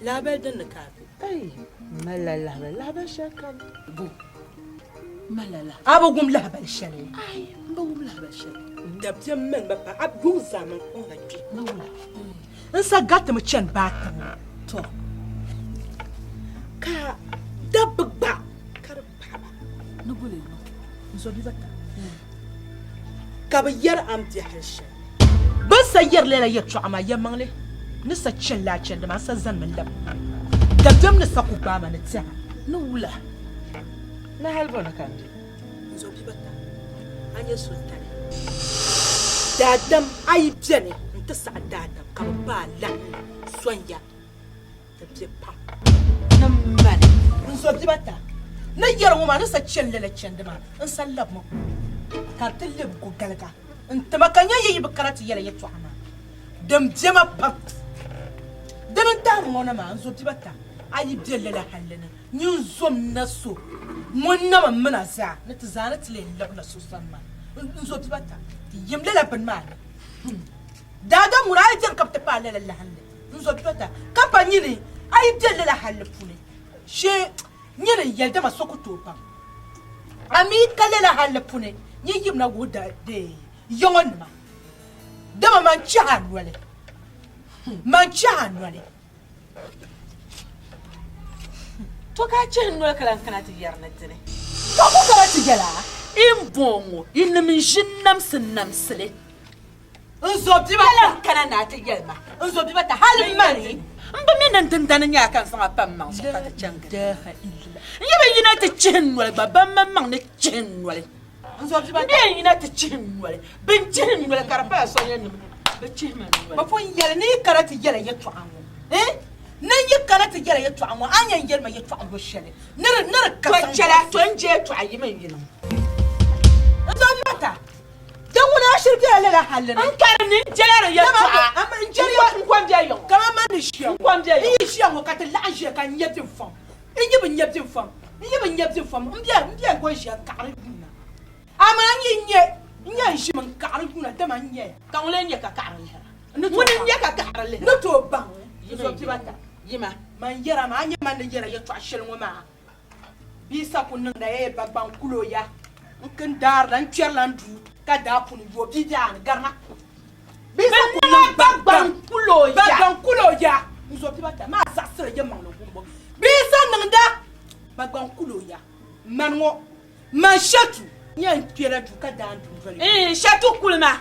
Lahabali din ni ka a be. Malila lahabali, lahabali shɛli kani. Bo? Malila lahabali. A bi wum lahabali shɛli? Ai, n bi wum lahabali shɛli. Dabiɛm mini ba pa, a yuŋ zaa man kɔŋ na kpe. N sa garitimi chani baatibu. Tɔ! Ka dabba gba ka di paɣiba. Ni boli niŋ n zo bia ta. Ka bɛ yɛri a ni be hal shɛli. Bɛ ni sa yɛri lala yɛtɔɣa maa, yɛlimaŋli ni sa chani laa chandi maa, n sa zanimi lab dabiɛm ni sa ku gbaai ma ni tɛha. Ni wula? Ni hal bɔ ni ka m be? N zo bia ta, a nyɛ solitali. Daadam a yi beni nti saɣi daadam ka bɛ paai lahi sɔŋ ya. Di be pam ni mali n zo bia ta ni yɛri ŋɔ maa ni sa chani lala chandi maa n sa labimi ka di ti lebi gogaliga n tima ka nya yi yi bi kana ti yɛla yɛtɔɣa maa din be ma pam dini n tahiri ŋɔ na maa n zo bia ta a yi be lala halli ni nyin zom na so ŋun na mi mina zaa ni ti zaa ni ti lee labina so sani maa n zo bia ta ti yim lala bini maa ni daadam ŋuna a yi beni ka bi ti paai lala lahinli N zo bibata, ka pa nyini a yi be lala halli puuni shee nyini n-yɛli dama so ku tooi baŋ. A mi ka lala halli puuni nyin yimina wuhi yaŋɔ nima, dama man chɛhi a noli, man chɛhi a noli. To ka a chɛhi n noli ka lan kana ti yɛri ni dini? Ka ku kana ti yɛl a? Imbɔŋɔ, yinim n-ʒi namsi namsili. N zo bia Ka lan kana ni a ti yɛli ma, N zo bia ta hali mani. M bi mi ni n dindani nyɛ a ka n zaŋ a pa m maŋ zuɣu ka ti chaŋ gili. N yi bi yina ti chihi n noli gba, ban maŋ maŋ ni chihi n noli. N zo bia M bi yɛn yina ti chihi n noli, bɛn chihi n noli ka di pala Sɔnyɛnima bɛ chihi ma noli. Bɛ pun yɛli ni yi kana ti yɛla yɛtɔɣa ŋɔ, eh, ni yi kana ti yɛla yɛtɔɣa ŋɔ, a ni yɛn yɛli ma yɛtɔɣa luɣ shɛli ni di ni di ka To chɛla, to n je yɛtɔɣa yi mini yino. N zo bia ta. Di ŋuna a shiri bela lala halli ni. N kari ni n jela di yɛltɔɣa. N jeli ya n kom bɛ yiŋ. Kaman man ni ʒiya ŋɔ. N kom bɛ yiŋ. N yi ʒiya ŋɔ ka ti laɣim ʒiya ka n nya bɛ fam. N yi bi nya bɛ fam. N yi bi nya bɛ fam. M bɛ m bɛ n ʒiya n kaɣiri yuuna. Amaa n yi nya n yɛn ʒimi n kaɣiri yuuna dama n nyaya. Ka ŋuni n-nyɛ ka kaɣiri lihira? Ŋuni n-nyɛ ka kaɣiri lihira? Ni tooi baŋ. N zo bɛ bata. Yima. Man yɛra maa, a nya man ni yɛra yɛtɔɣ shɛli ŋɔ maa. Bia sa ku niŋda ee Dagbaŋ kul o ya n-kini daarila n-kpɛrila n duu ka daa puni yo bia daa ni garima. Bia sa ku niŋ Dagbaŋ kul o ya Dagbaŋ kul o ya n zo bia bata maa zaɣisiri yɛlimaŋli wumbu. Bia sa niŋda Dagbaŋ kul o ya mani ŋɔ man Shɛtu n-yɛn kpɛla duu ka daa n dundoli. Iin Shɛtu kulima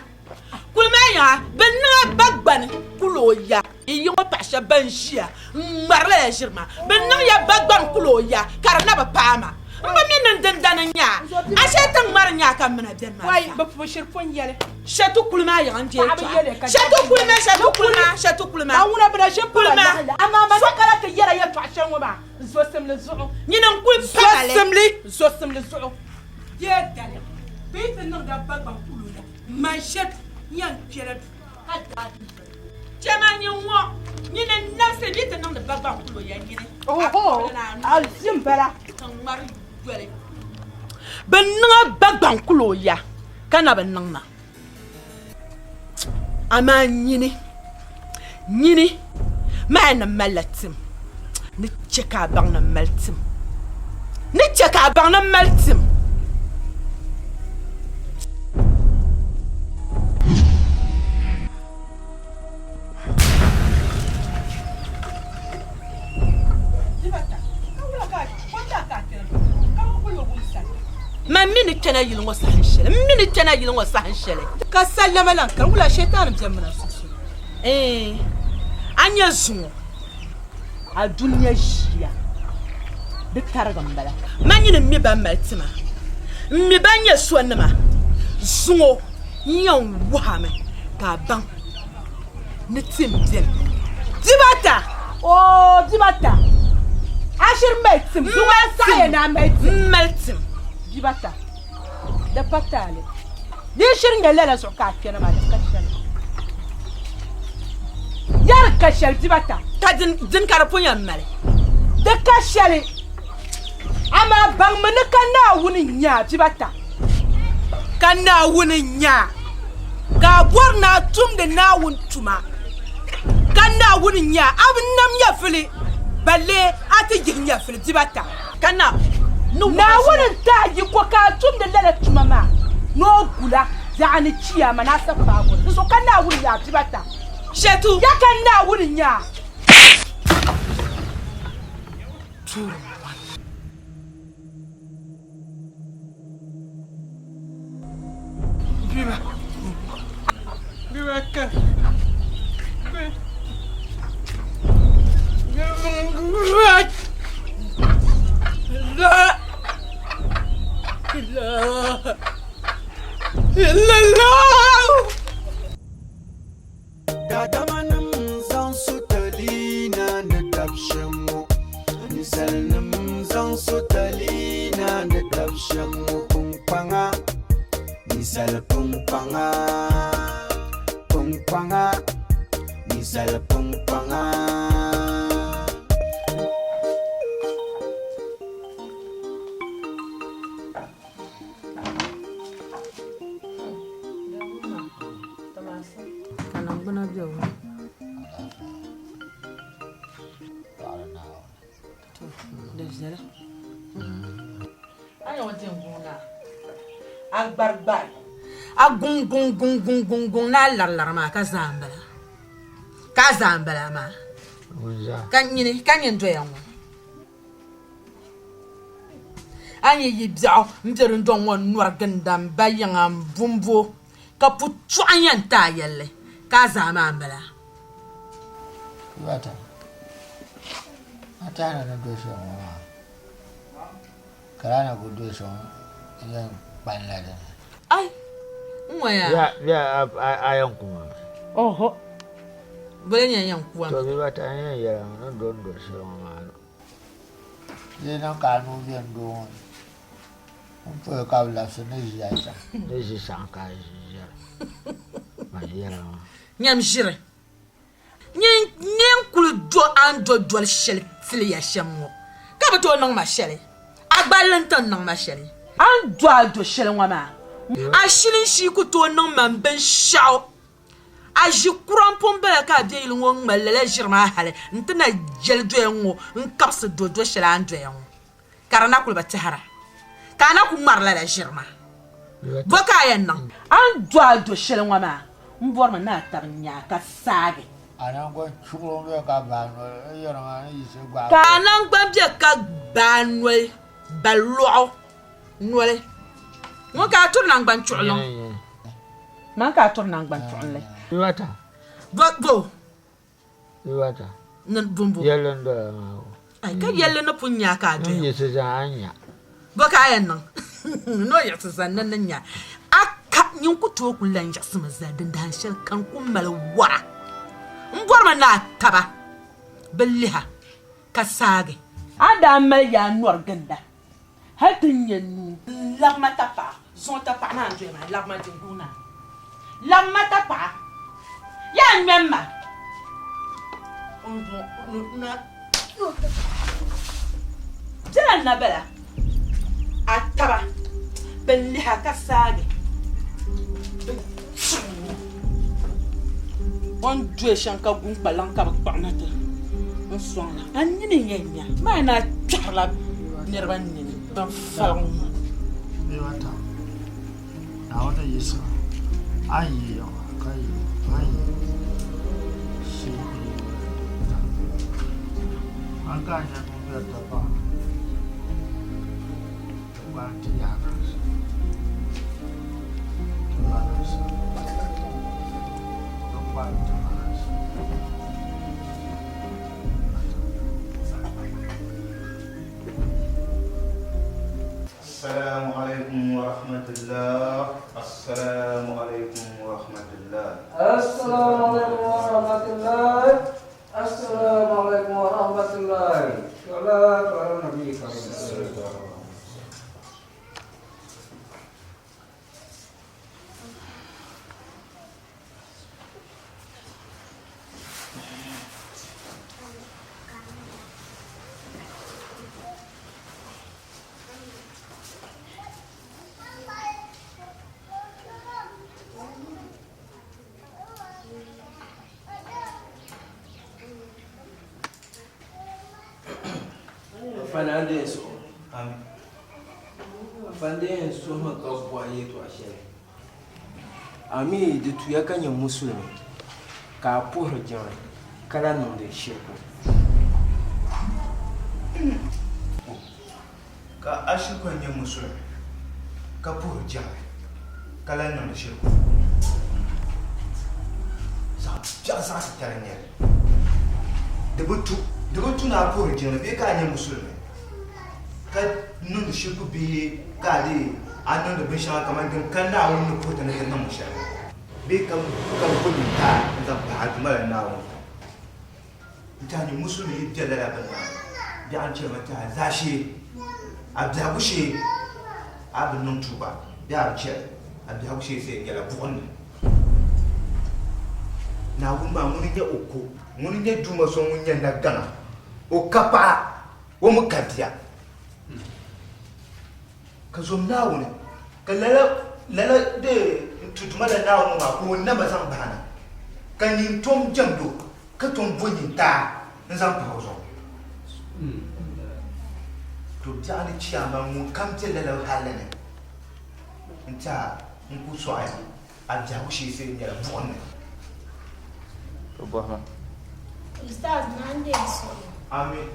Kulima yaha bɛ niŋ a Dagbani kul o ya. Yi yi ŋɔ paɣ shɛb bɛn ʒiya n-ŋmari lala ʒiri maa, bɛ niŋ ya Dagbani kul o ya ka di na bi paai ma. M bi mi ni n dindani n-nyɛ a, a shee ti ŋmari n-nyɛ a ka m mi na beni maa Wai, zaa. bɛ pubu shiri pun yɛli. Shɛtu kulima yaha n-deei Paɣaba tɔha. yɛli ka Shɛtu kulima, shɛtu kulima, shɛtu kulima. Ka ŋuna bɛ na ʒi pala Kulima. yaɣili. Amaa man ni kana ti yɛra yɛtɔɣ shɛli ŋɔ maa, zosimli zuɣu. Nyini n-kul pa ma li. Zosimli, zosimli zuɣu. Bee dali, bɛ yi ti niŋda Dagbaŋ kulo ya, man shɛtu n-yɛn kpɛla duu ka daa dundoli. Chɛ ma nyin ŋɔ, nyini n-nabisi bɛ yi ti niŋdi Dagbaŋ kulo ya nyini. Oho, a zi m-bala. Ka ŋmari yoli. Bɛ niŋ a Dagbaŋ kulo ya ka na bi niŋ ma. Amaa nyini, nyini maa ni malila tim ni chɛ ka a baŋ ni m mali tim, ni chɛ ka a baŋ ni m mali tim. Man mi ni kpɛna yili ŋɔ saha shɛli, m mi ni kpɛna yili ŋɔ saha shɛli. Ka sallama lan kani, wula Shetani bɛ m mini a sunsuuni? Ɛɛn, a nya zuŋɔ, a dunia ʒiya di tarigi m-bala. Man nyini m mi ban mali tima, m mi ban nyɛ sonima. Zuŋɔ n yɛn wuhi a mi ka a baŋ ni tim beni. Dibata! Oo, dibata! A shiri mali tim. Zuŋɔ a saɣiya ni a mali tim. M mali tim. Dibata, di pa taali. Di yi shiri nyɛ lala zuɣu ka a kpɛna maa, di ka shɛli. Ya di ka shɛli dibata. Ka dini ka di pun yɛn mali? Di ka shɛli. Amaa baŋmi ni ka Naawuni n-nyɛ a dibata. Ka Naawuni n-nyɛ a, ka a bɔri ni a tumdi Naawuni tuma. Ka Naawuni n-nyɛ a, a bi nam nyɛvili, balle a ti yihi nyɛvili dibata. Ka Naawuni n-ti a yiko ka a tumdi lala tuma maa ni o gul a biɛɣu ni chiyaama ni a sa paabu ni. Dinzuɣu ka Naawuni nyɛ a dibata. Shɛtu! Ya ka Naawuni nyɛ a. Daadamanim zaŋ sotali na ni dab shɛm ŋɔ, ninsalinim zaŋ sotali na ni dab shɛm ŋɔ kpunkpaŋa, ninsal kpunkpaŋa, kpunkpaŋa, ninsal kpunkpaŋa. Ka niŋgbuna be o ni. To, di viɛla. A nya o din guŋ naa, a gbari gbari, a guŋ guŋ guŋ guŋ guŋ guŋ ni a lari lari maa ka zaa m-bala. Ka a zaa m-bala maa. Ka nyini ka nyini doya ŋɔ. A ni yi biɛɣu m-be dundɔŋ ŋɔ n-nɔri ginda m-ba yiŋa m-bumbo, ka putɔɣu yɛn ti a yɛlli, ka a zaa maa m-bala. Bata, a tɛhiri ni do shɛli ŋɔ maa, ka laa na kuli do shɛli ŋɔ yɛn kpanila di ni. Ai, n ŋɔ yaa. Bɛ a yɛn ku ma mi? Oho, boli n yɛn ku a mi. To bɛ bata n yɛn yɛla ni do n do shɛli ŋɔ maa. Di niŋ ka a nuu be n doo ŋɔ ni, n pɔi ka bi labisi ni ʒiya chaŋ. Ni ʒi saɣim ka a ʒi ʒiɛri, man yɛla maa. Nyam ʒiri. Nyin n kuli do a ni do doli shɛli tiliya shɛm ŋɔ, ka bi tooi niŋ ma shɛli. A gballi n-ti niŋ ma shɛli. A ni do a do shɛli ŋɔ maa, a shilinshii ku tooi niŋ ma binshɛɣu. A ʒi kura m-pun bala ka a be yili ŋɔ ŋ-ŋmali lala ʒiri maa hali nti na jɛli doya ŋ-ŋɔ n-kabisi do do shɛli a ni doya ŋɔ, ka di na kuli bi tɛhira, ka a na ku ŋmari lala ʒiri maa. Bɔ ka a yɛn niŋ? A ni do a do shɛli ŋɔ maa, m bɔrimi ni a tabi nya a ka saagi. A naŋgban chuɣili be ka baa noli, n yɛri maa ni yiɣisi gbaai Ka a naŋgban be ka baa noli, ba lɔɣu noli. Ŋun ka a turi naŋgban chuɣili ŋɔ? Man ka a turi naŋgban chuɣinli. Bibata. Bo, bo. Bibata. Ni bumbu. Yɛlli n doya maa o. Ai, ka yɛlli ni pun nya ka a doya. N yiɣisi zani a ni nya. Bo ka a yɛn niŋ? Ni o yiɣisi zani ni ni nya. A ka, nyin ku tooi ku lan yiɣisimi zali dindahin shɛli ka n ku mali wara. M bɔrimi ni a taba bi liha ka saagi. A daa mali yaa nɔri ginda Hal ti nya nuu. N-labi ma tapaɣa, zuŋɔ tapaɣa maa n-doya maa, labi ma dinguŋ naa. Labi ma tapaɣa, yaa ŋmɛm ma. Bela n-na bala, a taba bɛn lihi a ka saagi bɛ chibi ŋɔ. O ni doya shɛm ka gu n-kpalaŋ ka bɛ kpuɣi na ti n sɔŋ la, a nini n-yɛn nya maa ni a kpɛhirila niriba nini bɛn faliŋ ŋɔ. Bɛ ata, Naawuni yiɣisi a ni yi yiŋa ka yi a ni yi shee yi a ka a nya ŋun bɛ tapaɣa. Assalamu alaikum wa rahmatullah. Assalamu alaikum wa rahmatullah. Assalamu alaikum wa rahmatullah. Assalamu alaikum wa rahmatullah. Salatu ala nabi karim. Afande n suhu Afande n suhimi ka bɔhi yɛltɔɣa shɛli a mi di tuya ka nyɛ musulimi ka a puhiri jiŋli ka lahi niŋdi shiriku. Ka a shiri nyɛ musulimi ka puhiri jiŋli ka lahi niŋdi shiriku. Zaɣ biɛɣu zaɣ titali n-nyɛ li. Di bi tu di bi tu ni a puhiri jiŋli bee ka a nyɛ musulimi ka niŋdi shiriku bee ka a dii a niŋdi binshɛŋa kamani din ka Naawuni ni puhi ti ni ti niŋmi shɛli bee ka ka bo nintaai n-zaŋ pahi a Duuma la Naawuni zuɣu. N-tɛha nyɛ musulimi yi be lala bini maa ni, biɛɣu n-chɛri ma tɛha zaashee a biɛhigu shee a bi niŋ tuuba bee a bi chɛli a biɛhigu shee sai nyɛla buɣim ni. Naawuni maa ŋuni n-nyɛ o ko, ŋuni n-nyɛ Duuma so ŋun nyɛ nagaŋa, o ka paɣa, o mi ka bia. Ka zom Naawuni, ka lala lala de n-tu Duuma la Naawuni ŋɔ maa ka o nama zaŋ bahi na, ka nyin tom jɛmd o, ka tom bo nyintaa n-zaŋ pahi o zuɣu. To biɛɣu ni chiyaama ŋunkam be lala halli ni n-ti a n-ku sɔɣi a biɛhigu shee sai nyɛla buɣim ni. To bɔhima. Ustaz, naa n deei suhimi. Amin.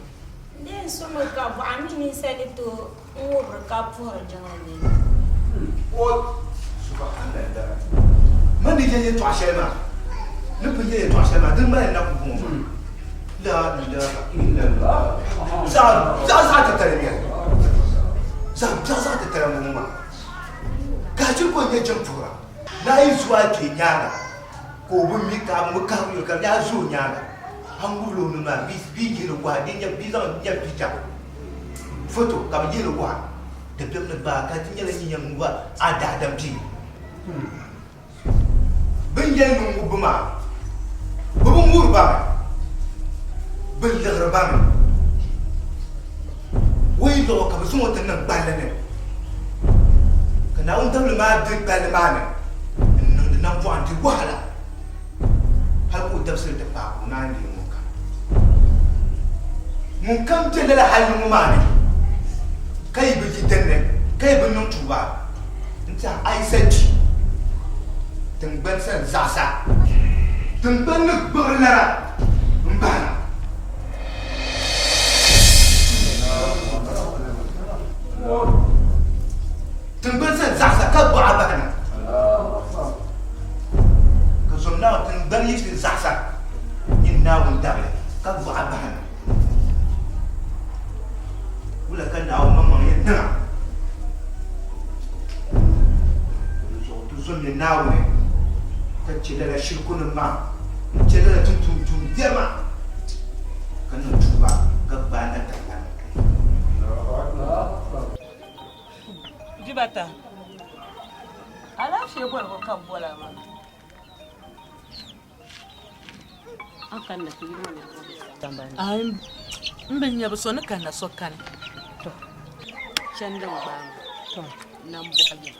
N deei suhimi ka bɔɣa mi ninsal ni tooi n ŋubiri ka puhiri jiŋli ni. O Subhanallah. Man ni yɛli yɛltɔɣa shɛli maa, ni pun yɛli yɛltɔɣa shɛli maa, din mali na ku bɔŋɔ maa. La ilaha illallah. Zaɣ biɛɣu zaɣ titali n-nyɛ li. Zaɣ biɛɣu zaɣ titali m-bɔŋɔ maa. Ka a chɛ ka o nyɛ jiŋ puhira. Ni a yi zo a kpee nyaaŋa ka o bi mi ka a bi kahigi yuli ka di a zo o nyaaŋa, a ni ŋubila o nuu maa bɛ yihili gɔha bɛ nya bɛ zaŋ nya picha foto ka bɛ yihili gɔha dabiɛm ni gbaai ka ti nyɛla nyin yɛn ŋubi a daadam bia. Bɛ ni yɛli ni ŋubbu maa bɛ bi ŋubiri ba mi, bɛ liɣiri ba mi. O yi liɣi o ka bɛ zaŋ o ti niŋ gballi ni, ka Naawuni dabili maa be gballi maa ni n-niŋdi nambɔɣu n-di wahala hal ka o dabisili ti paai ka o naan leei ŋun kam. Ŋunkam be lala hal ni ŋɔ maa ni ka yi bi yi dinni ka yi bi niŋ tuuba n-ti a yi sa kpi tiŋgbani sani zaɣisa, tiŋgbani ni gbuɣiri lana m-bahi na. Tiŋgbani sani zaɣisa ka gbuɣa bahi na, ka zom Naawuni tiŋgbani yi ti zaɣisa nyin Naawuni dabili ka gbuɣa bahi na. Wula ka Naawuni maŋmaŋ yɛn niŋ a? Di zuɣu ti zomya Naawuni ka chɛ lala shirikunim maa n-chɛ lala ti ni tum tuumbiɛri maa, ka niŋ tuuba ka gbaai natabila ni. Dibata, alaafee boligu ka bɛ boli a maa. M bi nya bi so ni kanna so kani. Chandi n-gbaai ma nambɔɣu yini.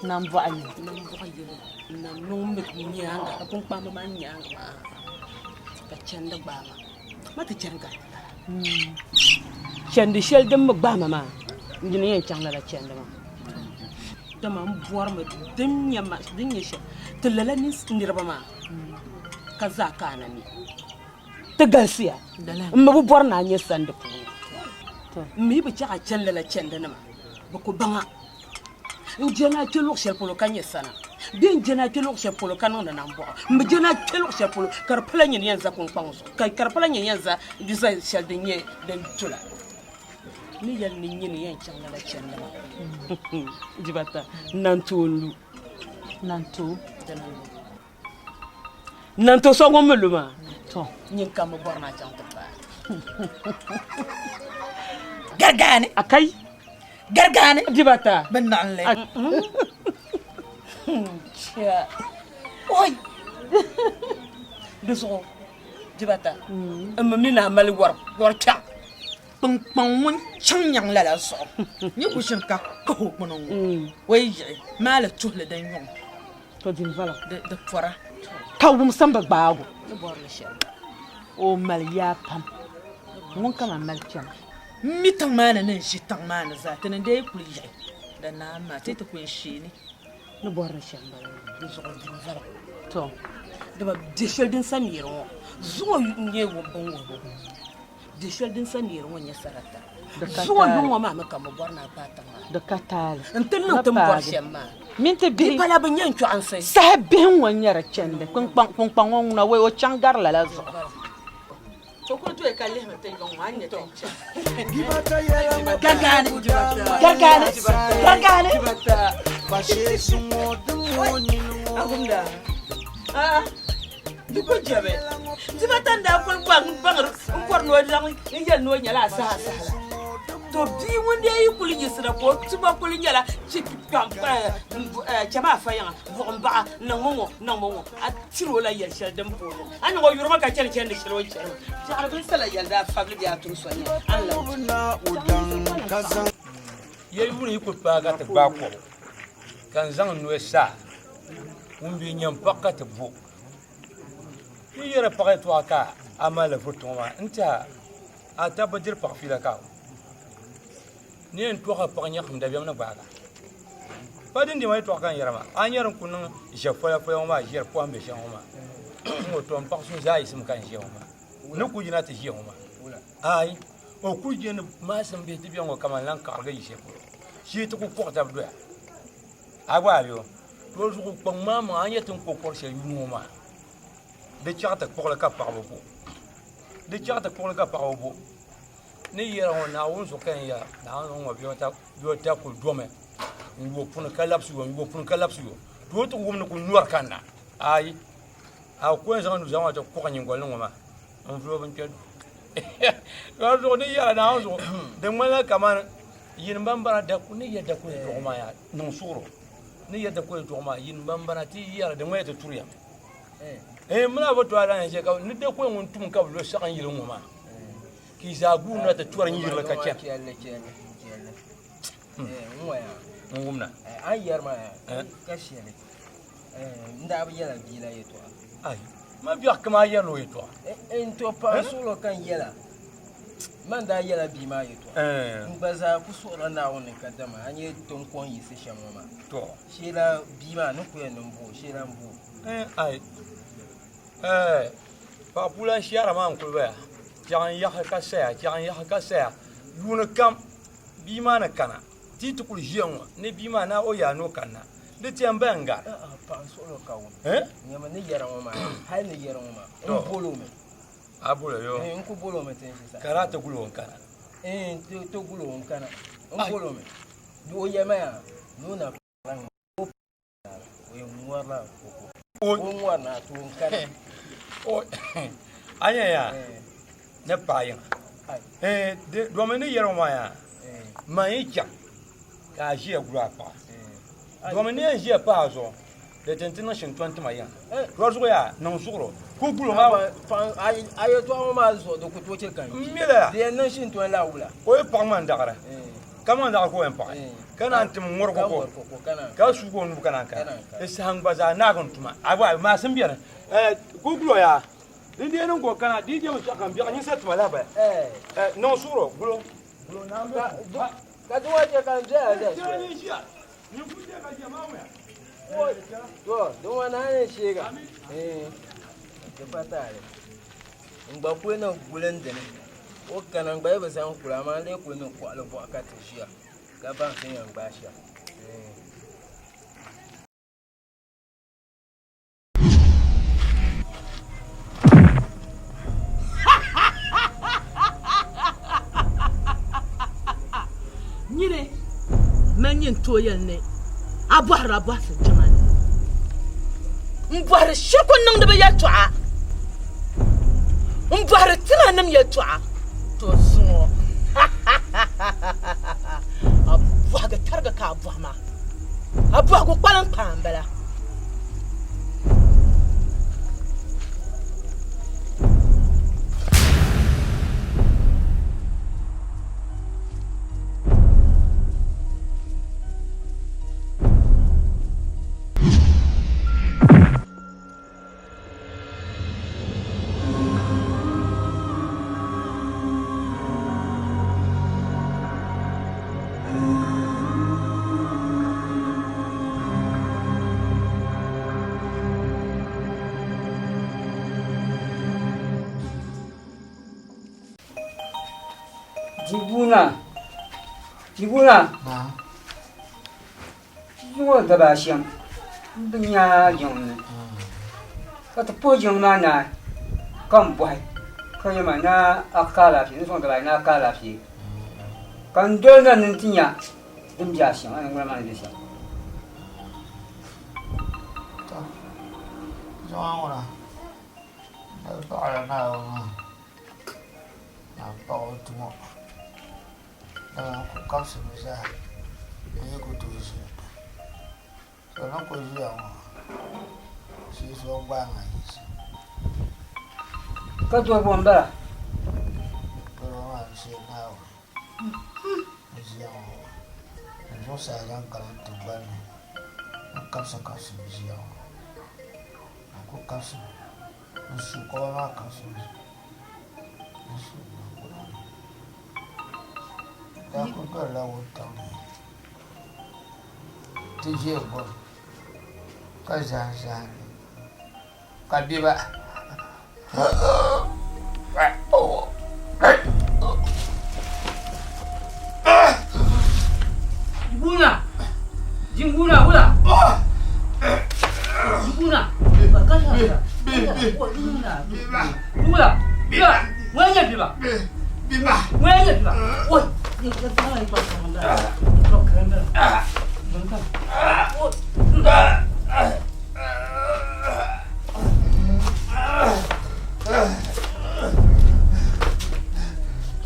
Nambɔɣu yini. Nambɔɣu yini n-na niŋ mi nyaaŋa ka kpunkpamba maa nyaaŋa maa ka chandi gbaai ma. Ma ti chani gari tala. Chandi shɛli din mi gbaai ma maa n dini yɛn chaŋ lala chandi maa. Dama m bɔrimi din nyɛ shɛli ti lala niriba maa ka zaa ka a na mi. Ti galisiya m mi bi bɔri ni a nyɛ sani di puuni. M mi bi chaɣ a chani lala chandinima. Bɛ ku baŋ a. N je ni a kpe luɣ shɛli polo ka nyɛ sana bee n je ni a kpe luɣ shɛli polo ka niŋdi nambɔɣu. M bi je ni a kpe luɣ shɛli polo ka di pala nyini yɛn za kuŋkpaŋ zuɣu, ka di pala nyini yɛn za za shɛli din nyɛ din tula. N ni yɛli ni nyini yɛn chaŋ lala chandi maa dibata, Nantoo n-lu. Nantoo? Dina n-lu. Nantoo so ŋun mi lu maa, tɔ, nyin ka m bi bɔri ni a chaŋ ti paai. Gargaani. Akai. Gargaani. Dibata. Bɛ naɣinli. Oi! Di zuɣu dibata, m mi mi ni a mali wɔri kpiɔŋ. Kpunkpaŋ ŋun chaŋ nyaŋ lala zuɣu nyɛ ku ʒini ka kahi o kpuni ŋɔ, o yi yiɣi maali tuhili din yuŋ. To din vala. Di pɔra. Ka wumsim bi gbaag o. Ni bɔri li shɛli. O mali yaa pam. Ŋun ka man mali kpɛma. M mi tiŋ maa ni ni n ʒi tiŋ maa ni zaa, ti ni dee kuli yiɣi di naai maa, ti yi ti kuli n-sheeni. Ni bɔri li shɛm m-bala maa, di zuɣu din vala. To. Dama biɛ shɛli din sa neeri ŋɔ zuŋɔ n-nyɛ bin wuhibu. Di shɛli din sa neeri ŋɔ nyɛ sarata. Zuŋɔ yuŋ ŋɔ maa mi ka m bi bɔri ni a paai tiŋ maa. Di ka taali. N ti niŋ ti ni bɔri shɛm maa. Mini ti bihi. Di pala bɛ nyɛ n-chɔɣinsi. Saha bihi ŋɔ n-nyɛ di chandi. Kpunkpaŋ ŋɔ ŋuna wei o chaŋ gari lala zuɣu. To kuli doya ka lihimi ti yuŋ ŋɔ a ni nyɛ tin chani. Gargaani! Gargaani! Gargaani! Agumda. A'a. Di ku jɛmi. Dibata n-daa kuli baŋ baŋri m-bɔri ni o laɣim n-yɛli ni o nyɛla a saha saha la. To bia ŋun dee yi kuli yiɣisira ka o tuma kuli nyɛla chɛmi a fa yiŋa, buɣim baɣa, niŋmi ŋɔ, niŋmi ŋɔ. A tiri o la yɛl shɛli din pooi ŋɔ. A niŋ o yurimi ka chani chandi shɛli o ni chani maa. Biɛɣuni bini sala yɛli daa fabili bee a tum so nya, a ni lahi Yɛli yuuni yi kuli paai ka ti gbaai kɔbu ka n zaŋ n noli sa ŋun be nyam paɣa ka ti bo. Yi yɛri paɣa yɛtɔɣa ka a malila vuri tiŋa maa n tiɛha a taba bi diri paɣa fiila ka ni yɛn tɔɣi paɣa nyaɣisim dabiɛm ni gbaagi a. Pa din diɛma yɛtɔɣa ka n yɛra maa a ni nyɛ din kuli niŋ ʒe fola fola ŋɔ maa ʒiɛri pɔhim be shɛŋa ŋɔ maa n ŋɔ tɔ m paɣa so zaa yiɣisimi ka n ʒiya ŋɔ maa ni kuli yina ti ʒiya ŋɔ maa aai o kuli je ni maasim bihi ti be ŋɔ kaman lan kaɣiriga yi shɛli polo shee ti ku kɔɣi tabi doya a gba a yo To zuɣu kpaŋ maa maŋa a ni nyɛ ti ni ko kɔri shɛli yuuni ŋɔ maa, di chaɣ ti kpuɣili ka paɣibu bo. Di chaɣ ti kpuɣili ka paɣibu bo. Ni yɛra ŋɔ Naawuni zuɣu ka yɛn yɛra, Naawuni zuɣu ŋɔ bɛ ta kuli domi n-yo puni ka labisi yo, n-yo puni ka labisi yo. To o ti wum ni kuli nyɔri kanna. Aai, a ku yɛn zaŋ nuzaa maa ti kɔɣi nyiŋgoli ni ŋɔ maa n-vuli o binkpɛri. To zuɣu ni yɛra Naawuni zuɣu di ŋmanila kamani yini ban bara ni yɛ dakuli duɣu maa yaa niŋ suɣuro. Ni yɛda kuli duɣu maa yin bambana ti yɛra di ŋmaya ti turiya mi. Eh muna bi to ala yɛn ka ni da kuli ŋun tum ka bi lo saɣim yili ŋɔ maa ka yi zaa guuri na ti tɔri n-yirili ka chani. N wumna. A ni yɛri maa yaa ka shɛli n daa bi yɛla bia la yɛtɔɣa. Ai ma biɛɣu kam a yɛrila o yɛtɔɣa. N to paɣa suɣulo ka n yɛla. Man daa yɛla bia maa yɛtɔɣa. N gba zaa ku suhirila Naawuni ni kadama a nyɛ ti ni kɔŋ yiɣisi shɛm ŋɔ maa. Sheela bia maa ni ku yɛn niŋ bo, sheela m-bo o. Ai, eh, paɣa puulan shɛhira maa n-kuli baya. Chɛɣu n-yaɣi ka saya, chɛɣu n-yaɣi ka saya. Yuuni kam bia maa ni kana, ti yi ti kuli ʒiya ŋɔ ni bia maa na o yaa ni o kanna, di ti yɛn baya n-gari. A'a, paɣa suɣulo ka wum. Nyama ni yɛra ŋɔ maa, hali ni yɛra ŋɔ maa, m bol o mi. A bolo yo. Eh, n ku bolo mi tin sa. Ka daa ti guli o n kana. Eh, ti ti guli o n kana. N bolo mi. Di o yɛma ya, ni o na la ŋɔ. O o yɛn ŋɔrila koko. O ŋɔri na to n kana. O a nya ya ni paɣa yiŋa. Eh, domi ni yɛri o maa ya, man yi chaŋ ka a ʒiya guli a paɣa. Domi ni yɛn ʒiya pahi a zuɣu, di ti ti niŋ shintɔni tima yiŋa. Di zuɣu yaa niŋ suɣuro ka o guli o maa. A yɛltɔɣa ŋɔ maa zuɣu di ku tooi chɛ ka n kpi. M mi lala. Di yɛn niŋ shintɔni la wula? O yi paɣi ŋmani daɣiri, ka ŋmani daɣiri ka o yɛn paɣi, ka naan tim ŋɔri koko, ka suugi o nuu ka naan kana. Di saha n gba zaa naagi n tuma. A gba maasim beni. Ka o guli o yaa. Din dii niŋ ka o kana, di yi je binshɛɣu kam biɛɣu nyinsa tima lahabaya. Niŋ suɣuro, guli o. Ka di ŋɔ chɛ ka n doya zali soli. To, di ŋɔ naa ni sheega. Di pa taali. N gba kuli ni guli n dini. O kana n gba yi bi zaŋ kuli amaa n lee kuli ni kɔɣili bɔɣu ka ti ʒiya. Ka baŋ ti ni yɛn gbaai shɛm. Nyini man nyin tooi yɛli ni a bɔhirila bɔhisi jiŋa ni m-bɔhiri shikuru niŋdiba yɛltɔɣa m-bɔhiri timanim yɛltɔɣa to zuŋɔ a bɔhigi tarigi ka a bɔhi ma a bɔhigu kpalim kpaa m-bala. Jibuna Jibuna Zuŋɔ daba ashɛm n bi nya jiŋli ni ka ti puhi jiŋli maa naai ka n bɔhi ka yɛli ma ni a ka alaafee ni zuŋɔ daba ayi ni a ka alaafee ka n doli na ni n ti nya din bɛ ashɛm a ni ŋuna maa ni bɛ shɛm. Zuŋɔ ŋuna n paɣila Naawuni maa ka n paɣ o tumo. Dama n kul kabisimi zaa n yi ku tooi ʒini. To ni kul ʒiya ŋɔ shee so n-gbaai ma yiɣisi. Ka doli bo m-bala? Doli maa n-shee Naawuni n-ʒiya ŋɔ n zuɣusaa zaŋ kana tiŋgbani ni n kabisi kabisimi ʒiya ŋɔ. N kul kabisimi n su kɔba maa kabisimi n su niŋgbuna ni. Daa kul dolila wuntaŋ ni ti ʒe gom ka zahim zahim li ka bɛ ba. Jinguna! Jinguna, wula! Jinguna! Jinguna! Biba! Ŋun nyɛ biba? Biba! Ŋun nyɛ biba? Oi!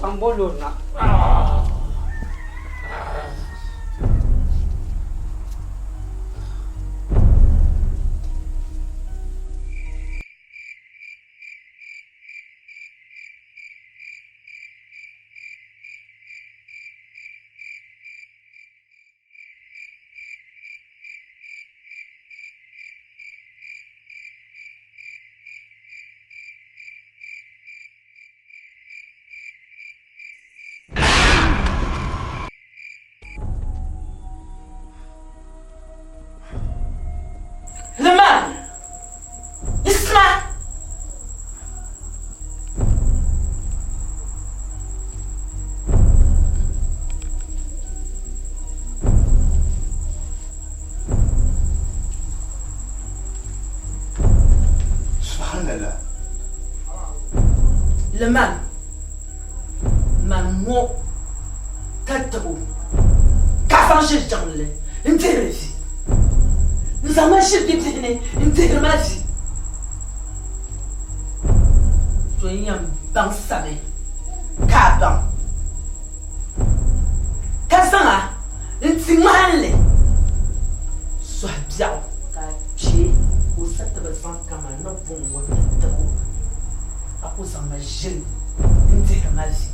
Tambo lorina. Liman! Isma! Subhanallah. Liman, man ŋɔ ka tib o ka zaŋ ʒiri jiŋli n-dihiri vi. N-zaŋ ma ʒiri bibihi ni n-dihiri ma vi. To n yɛn baŋ sami ka a baŋ, ka zaŋ a n-ti ŋmahinli sɔhi biɛɣu ka a kpe ka o sa ti bi zaŋ kaman ni buŋ ŋɔ ti tib o, a ku zaŋ ma ʒili n-dihiri ma vi.